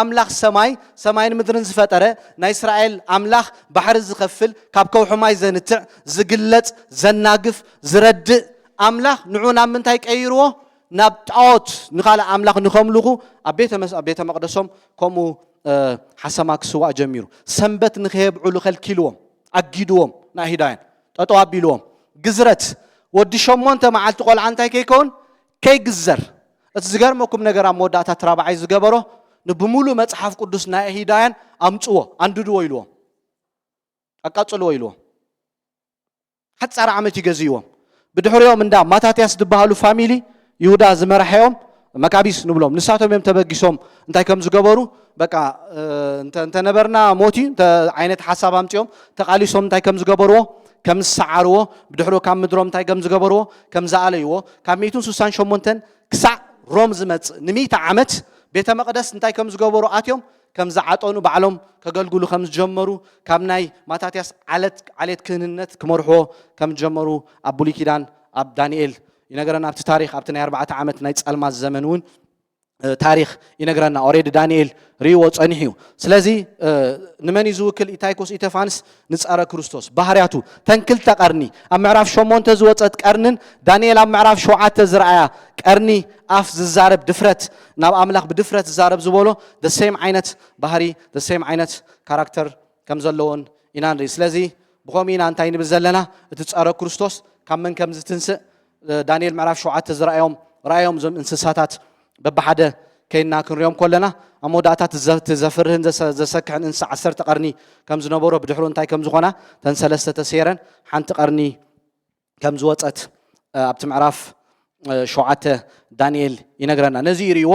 ኣምላኽ ሰማይ፣ ሰማይን ምድርን ዝፈጠረ ናይ እስራኤል ኣምላኽ፣ ባሕሪ ዝኸፍል፣ ካብ ከውሒ ማይ ዘንትዕ፣ ዝግለጽ፣ ዘናግፍ፣ ዝረድእ ኣምላኽ ንዑ ናብ ምንታይ ቀይርዎ? ናብ ጣዖት፣ ንኻልእ ኣምላኽ ንኸምልኹ ኣብ ቤተ መስ-፣ ኣብ ቤተ መቕደሶም ከምኡ፣ እ፣ ሓሰማ ክስዋእ ጀሚሩ። ሰንበት ንኸየብዕሉ ከልኪልዎም፣ ኣጊድዎም፣ ንኣይሁዳውያን ጠጠው ኣቢልዎም። ግዝረት፣ ወዲ ሸሞንተ መዓልቲ ቆልዓ እንታይ ከይከውን? ከይግዘር። እቲ ዝገርመኩም ነገር ኣብ መወዳእታ እቲ ራብዓይ ዝገበሮ ንብሙሉእ መጽሓፍ ቅዱስ ናይ ኣይሁዳውያን ኣምጽዎ፣ ኣንድድዎ ኢልዎም። ኣቃጽልዎ ኢልዎም። ሓጻር ዓመት እዩ ገዚእዎም። ብድሕሪኦም እንዳ ማታትያስ ዝበሃሉ ፋሚሊ ይሁዳ ዝመራሐዮም መካቢስ ንብሎም። ንሳቶም እዮም ተበጊሶም እንታይ ከም ዝገበሩ፣ በቃ፣ እ፣ እንተ-፣ እንተነበርና ሞት እዩ፣ እንተ ዓይነት ሓሳብ ኣምጺኦም ተቓሊሶም እንታይ ከም ዝገበርዎ፣ ከም ዝሰዓርዎ፣ ብድሕሪኡ ካብ ምድሮም እንታይ ከም ዝገበርዎ፣ ከም ዝኣለይዎ፣ ካብ ሚእትን ስሳን ሸሞንተን ክሳዕ ሮም ዝመጽእ ንሚእቲ ዓመት ቤተ መቕደስ እንታይ ከም ዝገበሩ ኣትዮም ከም ዝዓጠኑ፣ ባዕሎም ከገልግሉ ከም ዝጀመሩ፣ ካብ ናይ ማታትያስ ዓለት፣ ዓሌት ክህንነት ክመርሕዎ ከም ዝጀመሩ ኣብ ብሉይ ኪዳን ኣብ ዳንኤል ይነገረና። ኣብቲ ታሪኽ፣ ኣብቲ ናይ ኣርባዕተ ዓመት ናይ ጸልማት ዘመን እውን፣ እ፣ ታሪኽ ይነግረና። ኦሬዲ ዳንኤል ርእይዎ ጸኒሑ እዩ። ስለዚ፣ እ፣ ንመን እዩ ዝውክል? ኢታይኮስ ኢተፋንስ ንጸረ ክርስቶስ ባህርያቱ። ተን ክልተ ቀርኒ፣ ኣብ ምዕራፍ ሸሞንተ ዝወጸት ቀርንን ዳንኤል ኣብ ምዕራፍ ሸውዓተ ዝረኣያ ቀርኒ፣ ኣፍ ዝዛረብ ድፍረት፣ ናብ ኣምላኽ ብድፍረት ዝዛረብ ዝበሎ፣ the same ዓይነት ባህሪ፣ the same ዓይነት ካራክተር ከም ዘለዎን ኢና ንርኢ። ስለዚ ብኸምኡ ኢና እንታይ ንብል ዘለና? እቲ ጸረ ክርስቶስ ካብ መን ከም ዝትንስእ፣ እ፣ ዳንኤል ምዕራፍ ሸውዓተ ዝረኣዮም፣ ረኣዮም እዞም እንስሳታት በብሓደ ከይና ክንሪኦም ከለና፣ ኣብ መወዳእታ እቲ ዘ-፣ እቲ ዘፍርህን ዘሰ-፣ ዘሰክሕን እንስሳ ዓሰርተ ቀርኒ ከም ዝነበሮ፣ ብድሕሩ እንታይ ከም ዝኾና፣ እተን ሰለስተ ተሰይረን ሓንቲ ቀርኒ ከም ዝወጸት፣ እ፣ ኣብቲ ምዕራፍ፣ እ፣ ሸውዓተ ዳንኤል ይነግረና። ነዚ ይርእይዎ፣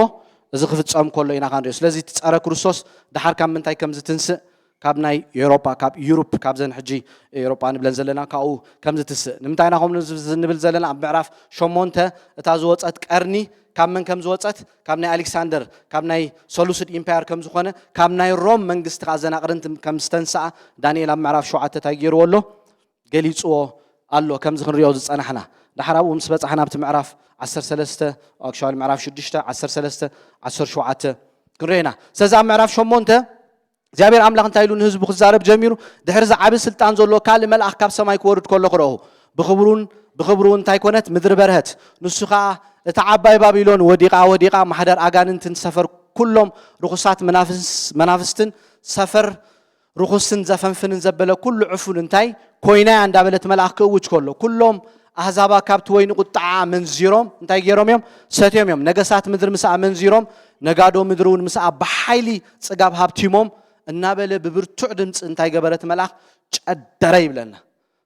እዚ ክፍጸም ከሎ ኢና ክንሪኦ። ስለዚ እቲ ጸረ ክርስቶስ ደሓር ካብ ምንታይ ከም ዝትንስእ፣ ካብ ናይ ኤውሮጳ፣ ካብ ዩሮፕ፣ ካብዘን ሕጂ ኤውሮጳ ንብለን ዘለና፣ ካብኡ ከም ዝትስእ። ንምንታይ ኢና ከምኡ ንዝ-፣ ንብል ዘለና? ኣብ ምዕራፍ ሸሞንተ እታ ዝወጸት ቀርኒ ካብ መን ከም ዝወጸት? ካብ ናይ ኣሌክሳንደር፣ ካብ ናይ ሰሉስድ ኢምፓየር ከም ዝኾነ፣ ካብ ናይ ሮም መንግስቲ ከኣ ዘናቕርንት ከም ዝተንስኣ ዳንኤል ኣብ ምዕራፍ ሸውዓተ እንታይ ገይርዎ ኣሎ? ገሊጽዎ ኣሎ፣ ከምዚ ክንሪኦ ዝጸናሕና። ደሓር ኣብኡ ምስ በጻሕና ኣብቲ ምዕራፍ ዓሰርተ ሰለስተ፣ ኣክቹዋሊ ምዕራፍ ሽዱሽተ፣ ዓሰርተ ሰለስተ፣ ዓሰርተ ሸውዓተ ክንሪኦ ኢና። ስለዚ ኣብ ምዕራፍ ሸሞንተ እግዚኣብሔር ኣምላኽ እንታይ ኢሉ ንህዝቡ ክዛረብ ጀሚሩ? ድሕሪ እዚ ዓቢ ስልጣን ዘለዎ ካልእ መልኣኽ ካብ ሰማይ ክወርድ ከሎ ክረእኹ። ብኽብሩን፣ ብኽብሩ እንታይ ኮነት? ምድሪ በርሀት። ንሱ ኸኣ እታ ዓባይ ባቢሎን ወዲቓ፣ ወዲቓ፣ ማሕደር ኣጋንንትን ሰፈር ኩሎም ርኹሳት መናፍስ-፣ መናፍስትን ሰፈር ርኹስን ዘፈንፍንን ዘበለ ኩሉ ዕፉን እንታይ ኮይና እያ እንዳበለ እቲ መልኣኽ ክእውጅ ከሎ፣ ኩሎም ኣህዛባ ካብቲ ወይኒ ቁጥዓ መንዚሮም እንታይ ገይሮም እዮም? ሰትዮም እዮም። ነገሳት ምድሪ ምስኣ መንዚሮም፣ ነጋዶ ምድሪ እውን ምስኣ ብሓይሊ ጽጋብ ሃብቲሞም እናበለ ብብርቱዕ ድምፂ እንታይ ገበረ እቲ መልኣኽ? ጨደረ ይብለና።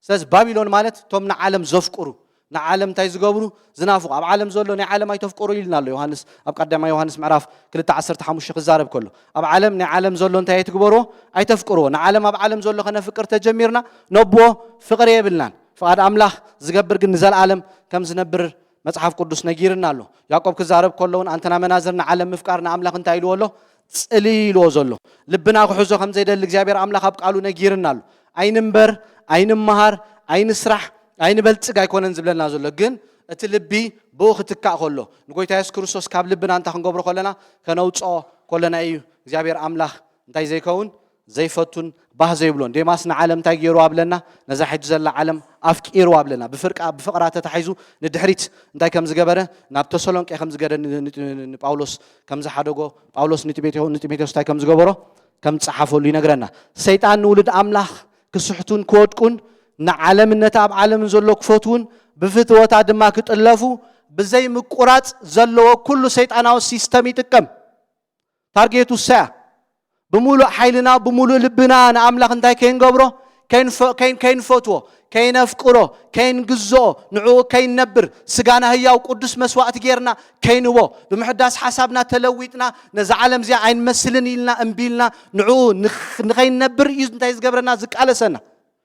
ስለዚ ባቢሎን ማለት እቶም ንዓለም ዘፍቅሩ፣ ንዓለም እንታይ ዝገብሩ ዝናፍቑ፣ ኣብ ዓለም ዘሎ ናይ ዓለም ኣይተፍቅሩ ኢልና ኣሎ ዮሃንስ፣ ኣብ ቀዳማይ ዮሃንስ ምዕራፍ ክልተ ዓሰርተ ሓሙሽተ ክዛረብ ከሎ፣ ኣብ ዓለም ናይ ዓለም ዘሎ እንታይ ኣይትግበርዎ፣ ኣይተፍቅርዎ። ንዓለም ኣብ ዓለም ዘሎ ከነፍቅር ተጀሚርና፣ ነብዎ ፍቕሪ የብልናን። ፍቓድ ኣምላኽ ዝገብር ግን ንዘለኣለም ከም ዝነብር መጽሓፍ ቅዱስ ነጊርና ኣሎ። ያዕቆብ ክዛረብ ከሎ እውን፣ ኣንተና መናዝር ንዓለም ምፍቃር ንኣምላኽ እንታይ ኢልዎ ኣሎ? ጽልኢ ኢልዎ ዘሎ። ልብና ክሕዞ ከም ዘይደሊ እግዚኣብሔር ኣምላኽ ኣብ ቃሉ ነጊርና ኣሎ። ኣይንንበር፣ ኣይንመሃር፣ ኣይንስራሕ፣ ኣይንበልጽግ ኣይኮነን ዝብለና ዘሎ። ግን እቲ ልቢ ብኡ ክትካእ ከሎ፣ ንጎይታ የሱስ ክርስቶስ ካብ ልብና እንታይ ክንገብሮ ከለና፣ ከነውጽኦ ከለና እዩ እግዚኣብሔር ኣምላኽ እንታይ ዘይከውን፣ ዘይፈቱን ባህ ዘይብሎን። ዴማስ ንዓለም እንታይ ገይሩ ኣብለና? ነዛ ሕጂ ዘላ ዓለም ኣፍቂሩ ኣብለና። ብፍርቃ-፣ ብፍቕራ ተታሒዙ ንድሕሪት እንታይ ከም ዝገበረ፣ ናብ ተሰሎንቄ ከም ዝገደ ን-፣ ን-፣ ንጳውሎስ ከም ዝሓደጎ፣ ጳውሎስ ንጢሞቴዎ-፣ ንጢሞቴዎስ እንታይ ከም ዝገበሮ ከም ዝጸሓፈሉ ይነግረና። ሰይጣን ንውሉድ ኣምላኽ ክስሕቱን ክወድቁን፣ ንዓለምን ነቲ ኣብ ዓለምን ዘሎ ክፈትዉን፣ ብፍትወታ ድማ ክጥለፉ፣ ብዘይ ምቁራጽ ዘለዎ ኩሉ ሰይጣናዊ ሲስተም ይጥቀም። ታርጌቱ እሳ እያ። ብምሉእ ሓይልና፣ ብምሉእ ልብና ንኣምላኽ እንታይ ከይንገብሮ? ከይንፈ-፣ ከይን-፣ ከይንፈትዎ፣ ከይነፍቅሮ፣ ከይንግዝኦ፣ ንዕኡ ከይንነብር፣ ስጋና ህያው ቅዱስ መስዋእቲ ጌርና ከይንቦ፣ ብምሕዳስ ሓሳብና ተለዊጥና፣ ነዛ ዓለም እዚኣ ኣይንመስልን ኢልና እምቢ ኢልና፣ ንዕኡ ንኽ-፣ ንኸይንነብር እዩ እንታይ ዝገብረና? ዝቃለሰና።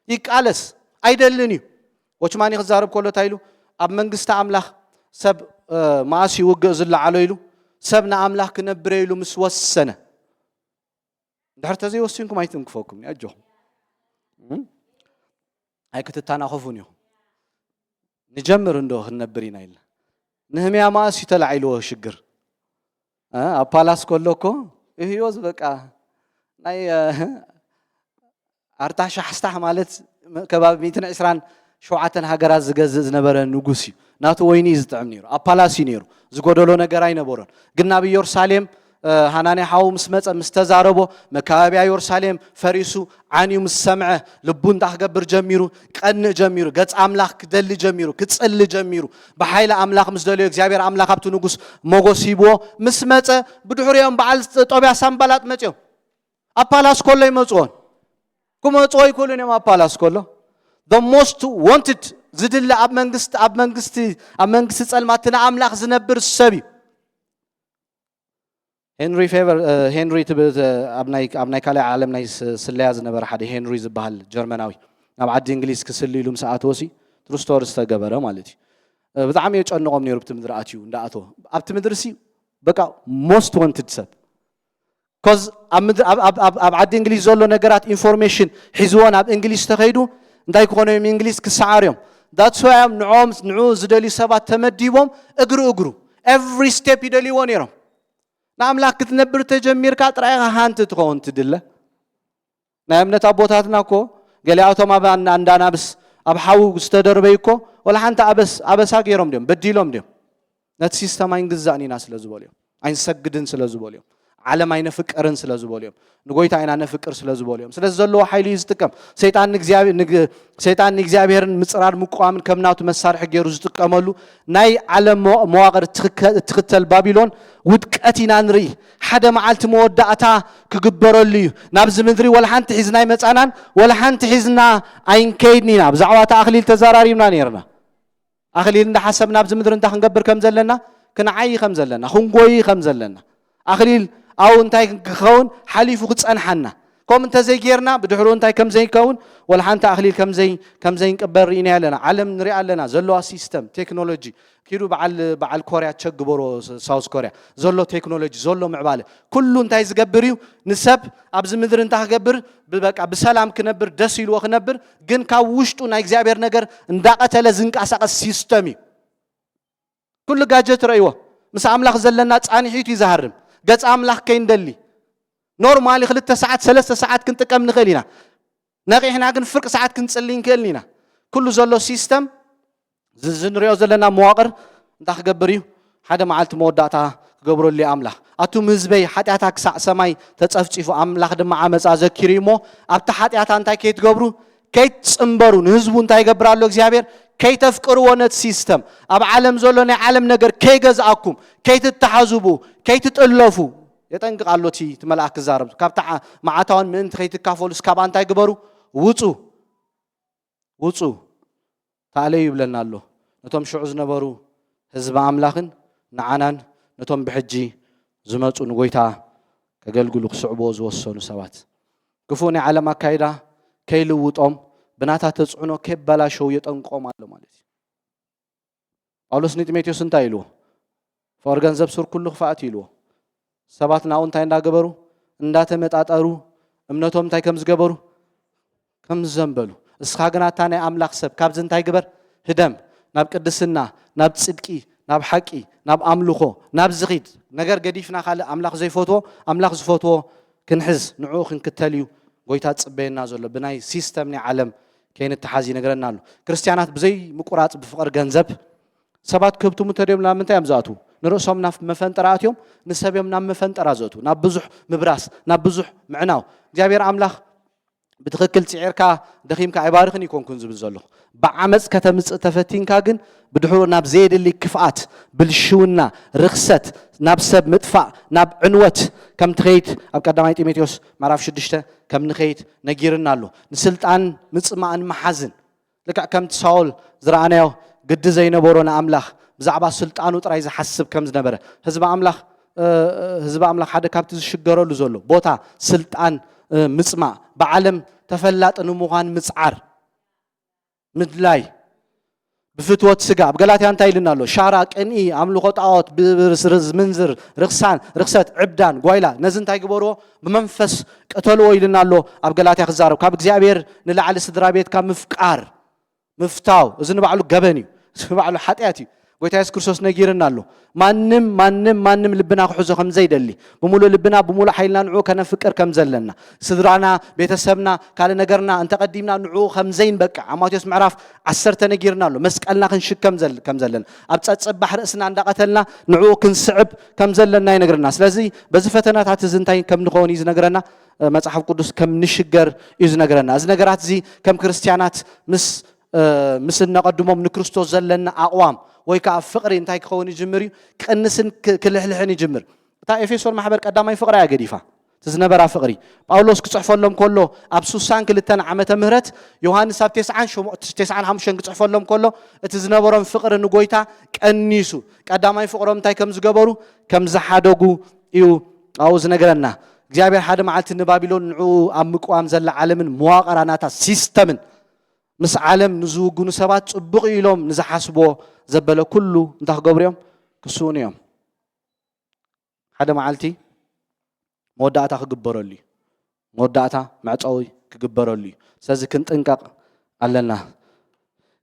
ይቃለስ። ኣይደልን እዩ። ዎችማኒ ክዛረብ ከሎ እንታይ ኢሉ? ኣብ መንግስቲ ኣምላኽ ሰብ፣ እ፣ መኣስ ይውግእ ዝለዓሎ ኢሉ፣ ሰብ ንኣምላኽ ክነብረ ኢሉ ምስ ወሰነ። እንድሕር ተዘይወሲንኩም ኣይትንክፈኩም፣ ኣጆኹም። እም? ኣይክትተናኸፉን ኢኹም። ንጀምር እንዶ ክንነብር ኢና ኢልና። ንህምያ መኣስ እዩ ተላዒልዎ ሽግር። እ፣ ኣብ ፓላስ ከሎ እኮ፣ ይህዮዝ በቃ ናይ፣ እ፣ ኣርታሕ ሻሕስታሕ ማለት ከባቢ ሚእትን ዕስራን ሸውዓተን ሃገራት ዝገዝእ ዝነበረ ንጉስ እዩ። ናቱ ወይኒ እዩ ዝጥዕም ነይሩ። ኣብ ፓላስ እዩ ነይሩ። ዝጎደሎ ነገር ኣይነበሮን። ግን ናብ ኢየሩሳሌም፣ እ፣ ሃናንያ ሓው ምስ መጸ፣ ምስ ተዛረቦ፣ መካበብያ ኢየሩሳሌም ፈሪሱ፣ ዓንዩ ምስ ሰምዐ፣ ልቡ እንታይ ክገብር ጀሚሩ? ክቀንእ ጀሚሩ። ገጽ ኣምላኽ ክደሊ ጀሚሩ። ክጽሊ ጀሚሩ። ብሓይሊ ኣምላኽ ምስ ደለዮ፣ እግዚኣብሔር ኣምላኽ ኣብቲ ንጉስ ሞጎስ ሂብዎ። ምስ መጸ፣ ብድሕሪኦም በዓል ጦብያ ሳምባላጥ መጽዮም። ኣብ ፓላስ ከሎ ይመጽዎን። ክመጽዎ ኣይክእሉን እዮም ኣብ ፓላስ ከሎ። The most wanted፣ ዝድለ ኣብ መንግስቲ፣ ኣብ መንግስቲ፣ ኣብ መንግስቲ ጸልማት እቲ ንኣምላኽ ዝነብር ሰብ እዩ። ሄንሪ ፌቨር፣ እ፣ ሄንሪ ትብ-፣ እ፣ ኣብ ናይ፣ ኣብ ናይ ካልኣይ ዓለም ናይ ስ-፣ ስለያ ዝነበረ ሓደ ሄንሪ ዝበሃል ጀርመናዊ፣ ናብ ዓዲ እንግሊዝ ክስሊ ኢሉ ምስ ኣተወ ሲ፣ ትሩ ስቶሪ ዝተገበረ ማለት እዩ። እ፣ ብጣዕሚ የጨንቖም ነይሩ፣ ኣብቲ ምድሪ ኣትዩ እንዳኣተወ። ኣብቲ ምድሪ ሲ፣ በቃ፣ ሞስት ዋንትድ ሰብ። ኮዝ ኣብ ምድሪ፣ ኣብ፣ ኣብ፣ ኣብ፣ ኣብ ዓዲ እንግሊዝ ዘሎ ነገራት ኢንፎርሜሽን ሒዝዎ ናብ እንግሊዝ ተኸይዱ፣ እንታይ ክኾኑ እዮም? እንግሊዝ ክሰዓር እዮም። ዳትስ ዋይ እዮም ንዕኦም፣ ንዕኡ ዝደልዩ ሰባት ተመዲቦም፣ እግሪ እግሩ፣ ኤቭሪ ስቴፕ ይደልይዎ ነይሮም። ንኣምላኽ ክትነብር ተጀሚርካ ጥራይ ኢኻ ሃንት ትኸውን ትድለ። ናይ እምነት ኣቦታትና እኮ፣ ገሊኣቶም ኣብ ኣን-፣ ኣንዳናብስ፣ ኣብ ሓዊ ዝተደርበዩ እኮ፣ ወላ ሓንቲ ኣበስ-፣ ኣበሳ ገይሮም ድዮም? በዲሎም ድዮም? ነቲ ሲስተም ኣይንግዛእን ኢና ስለ ዝበሉ እዮም። ኣይንሰግድን ስለ ዝበሉ እዮም። ዓለም ኣይነፍቅርን ስለ ዝበሉ እዮም። ንጎይታ ኢና ነፍቅር ስለ ዝበሉ እዮም። ስለዚ ዘለዎ ሓይሊ እዩ ዝጥቀም። ሰይጣን ንእግዚኣብሔር፣ ንግ-፣ ሰይጣን ንእግዚኣብሔርን ምጽራር ምቁዋምን ከም ናቱ መሳርሒ ገይሩ ዝጥቀመሉ ናይ ዓለም መዋ-፣ መዋቕር እትኽከ-፣ እትኽተል ባቢሎን ውድቀት ኢና ንርኢ። ሓደ መዓልቲ መወዳእታ ክግበረሉ እዩ። ናብዚ ምድሪ ወላ ሓንቲ ሒዝና ኣይመጻናን፣ ወላ ሓንቲ ሒዝና ኣይንከይድን ኢና። ብዛዕባ እቲ ኣኽሊል ተዘራሪብና ነይርና። ኣኽሊል እንዳሓሰብና ኣብዚ ምድሪ እንታይ ክንገብር ከም ዘለና፣ ክንዓዪ ከም ዘለና፣ ክንጎዪ ከም ዘለና። ኣኽሊል ኣብኡ እንታይ ክኸውን፣ ሓሊፉ ክጸንሓና። ከምኡ እንተዘይጌርና፣ ብድሕሩ እንታይ ከም ዘይከውን፣ ወላ ሓንቲ ኣኽሊል ከም ዘይ-፣ ከም ዘይንቅበል ርኢና ኣለና። ዓለም ንሪኣ ኣለና፣ ዘለዋ ሲስተም፣ ቴክኖሎጂ። ኪዱ በዓል፣ በዓል ኮርያ፣ ቸ ግበሮ፣ ስ-፣ ሳውስ ኮርያ። ዘሎ ቴክኖሎጂ፣ ዘሎ ምዕባለ። ኩሉ እንታይ ዝገብር እዩ? ንሰብ ኣብዚ ምድሪ እንታይ ክገብር? ብበቃ ብሰላም ክነብር፣ ደስ ኢልዎ ክነብር፣ ግን ካብ ውሽጡ ናይ እግዚኣብሔር ነገር እንዳቐተለ ዝንቀሳቐስ ሲስተም እዩ። ኩሉ ጋጀት ረእይዎ። ምስ ኣምላኽ ዘለና ጻንሒት እዩ ዝሃርም። ገጽ ኣምላኽ ከይንደሊ። ኖርማሊ ክልተ ሰዓት፣ ሰለስተ ሰዓት ክንጥቀም ንኽእል ኢና። ነቒሕና ግን ፍርቂ ሰዓት ክንጽሊ ንክእልን ኢና። ኩሉ ዘሎ ሲስተም፣ እዚ፣ እዚ ንሪኦ ዘለና መዋቕር እንታይ ክገብር እዩ? ሓደ መዓልቲ መወዳእታ ክገብረሉ እዩ ኣምላኽ። ኣቱም ህዝበይ፣ ሓጢኣታ ክሳዕ ሰማይ ተጸፍጺፉ፣ ኣምላኽ ድማ ዓመጻ ዘኪሩ እዩ እሞ፣ ኣብቲ ሓጢኣታ እንታይ ከይትገብሩ? ከይትጽንበሩ። ንህዝቡ እንታይ ይገብር ኣሎ እግዚኣብሔር? ከይተፍቅርዎ ነቲ ሲስተም። ኣብ ዓለም ዘሎ ናይ ዓለም ነገር ከይገዝኣኩም፣ ከይትተሓዙ ብኡ፣ ከይትጥለፉ። የጠንቅቕ ኣሎ እቲ፣ እቲ መልኣክ ክዛረብ። ካብታ ዓ-፣ መዓታውን ምእንቲ ከይትካፈሉስ ካብኣ እንታይ ግበሩ? ውጹ። ውጹ። ተኣለዩ ይብለና ኣሎ። ነቶም ሽዑ ዝነበሩ ህዝቢ ኣምላኽን ንዓናን ነቶም ብሕጂ ዝመጹ ንጎይታ ከገልግሉ ክስዕብዎ ዝወሰኑ ሰባት። ክፉእ ናይ ዓለም ኣካይዳ ከይልውጦም፣ ብናታ ተጽዕኖ ከይበላሸው የጠንቅቖም ኣሎ ማለት እዩ። ጳውሎስ ንጢሞቴዎስ እንታይ ኢልዎ? ፍቕሪ ገንዘብ ሱር ኩሉ ክፍኣት እዩ ኢልዎ። ሰባት ናብኡ እንታይ እንዳገበሩ? እንዳተመጣጠሩ፣ እምነቶም እንታይ ከም ዝገበሩ? ከም ዝዘንበሉ። እስኻ ግና እታ ናይ ኣምላኽ ሰብ ካብዚ እንታይ ግበር? ህደም። ናብ ቅድስና፣ ናብ ጽድቂ፣ ናብ ሓቂ፣ ናብ ኣምልኾ፣ ናብ ዝኺድ ነገር ገዲፍና ካልእ ኣምላኽ ዘይፈትዎ፣ ኣምላኽ ዝፈትዎ ክንሕዝ፣ ንዕኡ ክንክተል እዩ ጎይታ ዝጽበየና ዘሎ። ብናይ ሲስተም ናይ ዓለም ከይንተሓዝ ይነግረና ኣሎ። ክርስትያናት ብዘይ ምቁራጽ ብፍቕሪ ገንዘብ ሰባት ክህብትሙ እንተድዮም ናብ ምንታይ እዮም ዝኣትዉ? ንርእሶም ናብ መፈንጠራ ኣትዮም፣ ንሰብዮም ናብ መፈንጠራ ዘእትዉ፣ ናብ ብዙሕ ምብራስ፣ ናብ ብዙሕ ምዕናው። እግዚኣብሔር ኣምላኽ ብትኽክል ጽዒርካ ደኺምካ ኣይባርኽን ይኮንኩን ዝብል ዘለኹ። ብዓመፅ ከተምፅእ ተፈቲንካ ግን ብድሕሩ ናብ ዘየድሊ ክፍኣት፣ ብልሽውና፣ ርኽሰት፣ ናብ ሰብ ምጥፋእ፣ ናብ ዕንወት ከም ትኸይድ ኣብ ቀዳማይ ጢሞቴዎስ ምዕራፍ ሽዱሽተ ከም ንኸይድ ነጊርና ኣሎ። ንስልጣን ምጽማእን ምሓዝን ልክዕ ከምቲ ሳውል ዝረኣናዮ ግዲ ዘይነበሮ ንኣምላኽ ብዛዕባ ስልጣኑ ጥራይ ዝሓስብ ከም ዝነበረ ህዝቢ ኣምላኽ እ፣ ህዝቢ ኣምላኽ ሓደ ካብቲ ዝሽገረሉ ዘሎ ቦታ ስልጣን እ፣ ምጽማእ ብዓለም ተፈላጢ ንምዃን ምጽዓር ምድላይ ብፍትወት ስጋ ኣብ ገላትያ እንታይ ኢልና ኣሎ? ሻራ፣ ቅንኢ፣ ኣምልኾ ጣዖት፣ ብብርስ፣ ርዝ፣ ምንዝር፣ ርኽሳን፣ ርኽሰት፣ ዕብዳን፣ ጓይላ ነዚ እንታይ ግበርዎ? ብመንፈስ ቅተልዎ ኢልና ኣሎ። ኣብ ገላትያ ክዛረብ ካብ እግዚኣብሔር ንላዕሊ ስድራ ቤትካ ምፍቃር ምፍታው እዚ ንባዕሉ ገበን እዩ። እዚ ንባዕሉ ሓጢኣት እዩ። ጎይታ የሱስ ክርስቶስ ነጊርና ኣሎ። ማንም ማንም ማንም ልብና ክሕዞ ከም ዘይደሊ ብምሉእ ልብና ብምሉእ ሓይልና ንዕኡ ከነፍቅር ከም ዘለና ስድራና ቤተሰብና ካልእ ነገርና እንተቐዲምና ንዕኡ ከም ዘይንበቅዕ ኣብ ማቴዎስ ምዕራፍ ዓሰርተ ነጊርና ኣሎ። መስቀልና ክንሽከም ዘል- ከም ዘለና ኣብ ጸጸባሕ ርእስና እንዳቐተልና ንዕኡ ክንስዕብ ከም ዘለና ይነግረና። ስለዚ በዚ ፈተናታት እዚ እንታይ ከም ንኸውን እዩ ዝነግረና? መጽሓፍ ቅዱስ ከም ንሽገር እዩ ዝነግረና። እዚ ነገራት እዚ ከም ክርስትያናት ምስ ምስ እነቐድሞም ንክርስቶስ ዘለና ኣቕዋም ወይ ከዓ ፍቕሪ እንታይ ክኸውን ይጅምር እዩ? ክቕንስን ክልሕልሕን ይጅምር። እታ ኤፌሶን ማሕበር ቀዳማይ ፍቕራ እያ ገዲፋ። እቲ ዝነበራ ፍቕሪ ጳውሎስ ክፅሕፈሎም ከሎ ኣብ ሱሳን ክልተን ዓመተ ምህረት ዮሃንስ ኣብ ተስዓን ሓሙሽተን ክፅሕፈሎም ከሎ እቲ ዝነበሮም ፍቕሪ ንጎይታ ቀኒሱ ቀዳማይ ፍቕሮም እንታይ ከም ዝገበሩ ከም ዝሓደጉ እዩ ኣብኡ ዝነግረና። እግዚኣብሔር ሓደ መዓልቲ ንባቢሎን ንዕኡ ኣብ ምቅዋም ዘላ ዓለምን መዋቕራ ናታ ሲስተምን ምስ ዓለም ንዝውግኑ ሰባት ጽቡቕ እዩ ኢሎም ንዝሓስብዎ ዘበለ ኩሉ እንታይ ክገብሩ እዮም? ክስውኑ እዮም። ሓደ መዓልቲ መወዳእታ ክግበረሉ እዩ። መወዳእታ መዕጸዊ ክግበረሉ እዩ። ስለዚ ክንጥንቀቕ ኣለና።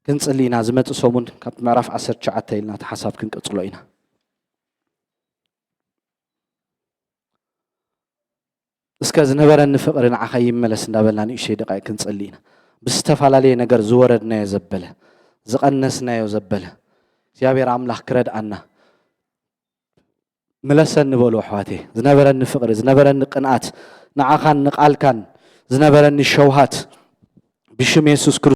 ክንጽሊ ኢና። ዝመጽእ ሰሙን ካብ ምዕራፍ ዓሰርተ ትሽዓተ ኢልና እቲ ሓሳብ ክንቅጽሎ ኢና። እስከ ዝነበረኒ ፍቕሪ ንዓኻ ይመለስ እንዳበልና ንእሽተይ ደቃይቅ ክንጽሊ ኢና። ብዝተፈላለየ ነገር ዝወረድናዮ ዘበለ ዝቐነስናዮ ዘበለ እግዚኣብሔር ኣምላኽ ክረድኣና ምለሰኒ በሉ ኣሕዋተይ። ዝነበረኒ ፍቕሪ ዝነበረኒ ቅንኣት ንዓኻን ንቓልካን ዝነበረኒ ሸውሃት ብሽም የሱስ ክርስቶስ